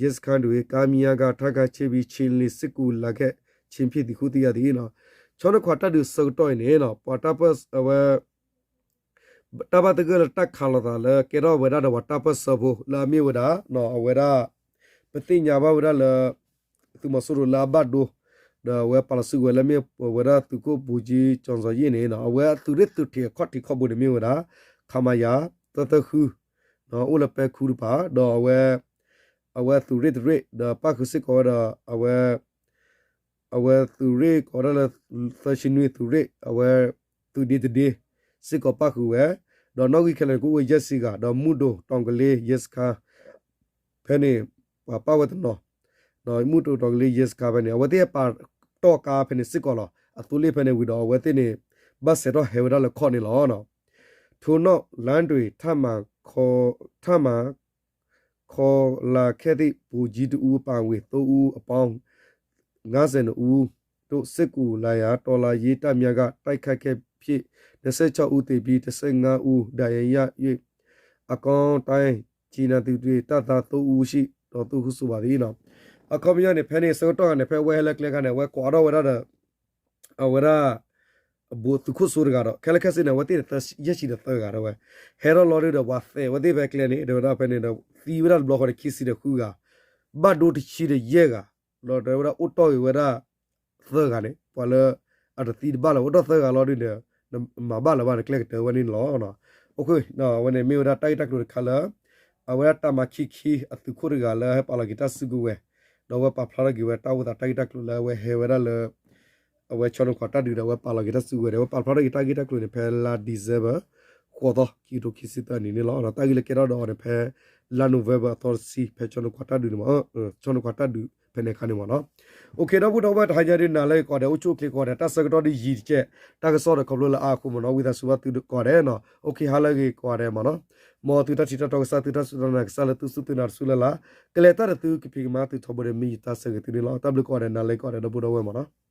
ရဲစခန်းတွင် ကားများက ထပ်ခတ်ခြင်းဖြင့် ချင်းလင်းစစ်ကူလာခဲ့ခြင်းဖြစ်သည်ဟုသိရသည် ချောနခွာ တပ်ဒုးဆၢကတီၢ်အံၤန့ၣ် ပှၤတၢ်ပၢၢ်အဝဲ တၢ်ဘၣ်သဂၢၢ်လၢတၢ်ခးလိာ်သးလၢ ကဲထီၣ်ဝဲဒၣ်ဒီးပှၤတၢ်ပၢၢ်ဆၢဖိလၢအမ့ၢ်ဝဲဒၣ် အဝဲဒၣ် ပသ့ၣ်ညါဘၣ်ဝဲဒၣ်လၢ သုးမီၤစိရိၤလၢအဘၣ်ဒိ ဒီးအဝဲပာ်လီၤစုကဝဲၤလၢမ့ၢ်ဝဲဒၣ်သုးခိၣ်ဗိုလ်ကြီးကျော်စွာရစ်န့ၣ် အဝဲအသုးရ့ၣ်သုးထံးအခီၣ်ထံးခီၣ်ဘိန့ၣ်မ့ၢ်ဝဲဒၣ် ခမရ သၢသၢဃု အိၣ်လၢပဲခူတပၤ ဒီးအဝဲ အဝဲသုးရ့ၣ်တရ့ၣ် ဒီးပၣ်ဃုာ်စ့ၢ်ကီးဝဲဒီး အဝဲ အဝဲသုးရ့ၣ်ကိးဒၣ်လၢ သၢဆံနွံသုးရ့ၣ် အဝဲ သုးဒ့တဒ့ စ့ၢ်ကီးပၣ်ဃုာ်ဝဲ ဒီးနီၣ်ဂံၢ်ခဲလၢာ်န့ၣ် ကအိၣ်ဝဲယဲၢ်ဆံဂၤ ဒီးမုၢ်ဒိၣ်တီၤကလ့ ရဲစခန်း ဖဲန့ၣ် ပှၤပၣ်ဝဲတနီၤ မုၢ်ဒိၣ်တီၤကလ့ ရဲစခန်း ဖဲန့ၣ် အဝဲသ့ၣ်ဟဲပာ်တီၢ်ကါဖဲန့ၣ်စ့ၢ်ကီးလီၤ. အသိလ့ၣ်ဖဲန့ၣ်ဝံၤဒီး အဝဲသ့ၣ်န့ၣ် ဘၣ်ဆဲးထီၣ်ဟဲဝဲဒၣ်လၢခီၣ်န့ၣ်လီၤ. ထိုနောက် လမ်းတွင် ထပ်မံ ထပ်မံ ခေါ်လာခဲ့သည့် ဗိုလ်ကြီးတစ်ဦး ပါဝင် သုံးဦးအပေါင်း ငါးဆယ့်နှစ်ဦးတို့ စစ်ကူလာရာ တော်လှန်ရေးတပ်များက တိုက်ခိုက်ခဲ့ဖြင့် နှစ်ဆယ့်ခြောက်ဦးသေပြီး တစ်ဆယ့်ငါးဦး ဒဏ်ရာရ၍ အကောင်းတိုင်း ကျည်ဆံသူတွေ တပ်သားသုံးဦးရှိ ဒေါ်သူ ခုစိပါသည် အခီပညီန့ၣ် ဖဲန့ၣ် ဆၢကတီၢ်ခါန့ၣ် ဖဲအဝဲဟဲလၢကျဲခါန့ၣ် အဝဲကွၢ်ထီၣ်ဝဲဒၣ်ဒီး အဝဲဒၣ် အဘူးသုးခိၣ်စိတဂၤဒီး ခဲလၢာ်ခဲဆ့န့ၣ် အဝဲသ့ၣ်န့ၣ် သၢဆံယဲၢ်ဆံဒီးသၢဂၤဒီးဝဲ ဟဲထီၣ်လီၤဒုဒီး ပှၤသဲးဝဲသ့ၣ်ဖဲကျဲန့ၣ် တဲဝဲဒၣ်ဖဲန့ၣ်ဒီး သံဝဲဒၣ်တဘျီဃီန့ၣ် ခံဆံဒီးဃုဂၤ ဘၣ်ဒိတဆံဒီးယဲၢ်ဂၤ ဒီးတဲဝဲဒၣ်အိၣ်တီၢ်ဂ့ၤဝဲဒၣ် သၢဂၤန့ၣ် ပှၤလၢ အတသံတဘၣ်လၢၤ အိၣ်တီၢ်သၢဂၤလီၤဒုဒီး နမၤဘၣ်လၢၤဘၣ် နကျဲကတၢၢ်ဝဲန့ၣ်လီၤ. အဝဲန့ၣ်မ့ၢ်ဝဲဒၣ်တၢ်ဂ့ၢ်တၢ်ကျိၤတခါလၢ အဝဲဒၣ်တၢ်မၤခံခံ အသုးခိၣ်တဂၤလၢဟဲပာ်လီၤက့ၤတၢ်စုကဝဲၤ ဒီးအဝဲပာ်ဖျါထီၣ်က့ၤဝဲတၢ်အိၣ်သးတၢ်ဂ့ၢ်တၢ်ကျိၤလၢအဝဲဟဲဝဲဒၣ်လၢ အဝဲဆီနိခွးတၢ်ဒုးဒီး အဝဲပာ်လီၤက့ၤတၢ်စုကဝဲၤဒီး အဝဲပာ်ဖျါထီၣ်က့ၤတၢ်ဂ့ၢ်တၢ်ကျိၤန့ၣ် ဖဲလါ December ဃိးသီ ခံကထိခံဆံသၢနံၣ်န့ၣ်လီၤ. တၢ်ဂ့ၢ်လၢကဲထီၣ်ဒီးအီၤန့ၣ် ဖဲလါ November အသီတဆံ ဖဲဆီနိခွးတၢ်ဒုးမ့ၢ်နီၤ ဆီနိခွးတၢ်ဒုးဖဲန့ၣ်အခါန့ၣ်မ့ၢ်နီၤ. အိၣ်ခ့ ဒီပုၢ်ဒီဝဲၢ် တဟါညါဒုးနၤလၢဂ့ၤကိးဂၤဒဲး အိၣ်ဆူၣ်အိၣ်ချ့ကိးဂၤဒဲး တၢ်ဆၢကတီၢ်ဒုးယံာ်တကဲး တၢ်ကစီၣ်ဒီးခီဖျိလၢအါအဃိမ့ၢ်နီၤ ဝံသးစူၤဘၣ်သုကိးဂၤဒဲးနီၤ အိၣ်ခ့ ဟါလၢဂ့ၤကိးဂၤဒဲးမ့ၢ်နီၤ. မ်သုတၢ်ထံၣ်တၢ်တီကစၢ် သုတၢ်စူၢ်တၢ်နာ်ကစၢ်လၢသုစူၢ်သုနာ်တစုလၢ်လၢ် ကလဲၤတၢ်ဒီးသုကဖံးကမၤသုထီဘိဒီး မ့ၢ်ယတၢ်ဆၢဂ့ၤသုန့ၣ်လီၤ. တၢ်ဘျုးကိးဂၤဒဲး နၤလၢဂ့ၤကိးဂၤဒဲး ဒီပုၢ်ဒီဝဲၢ်မ့ၢ်နီၤ.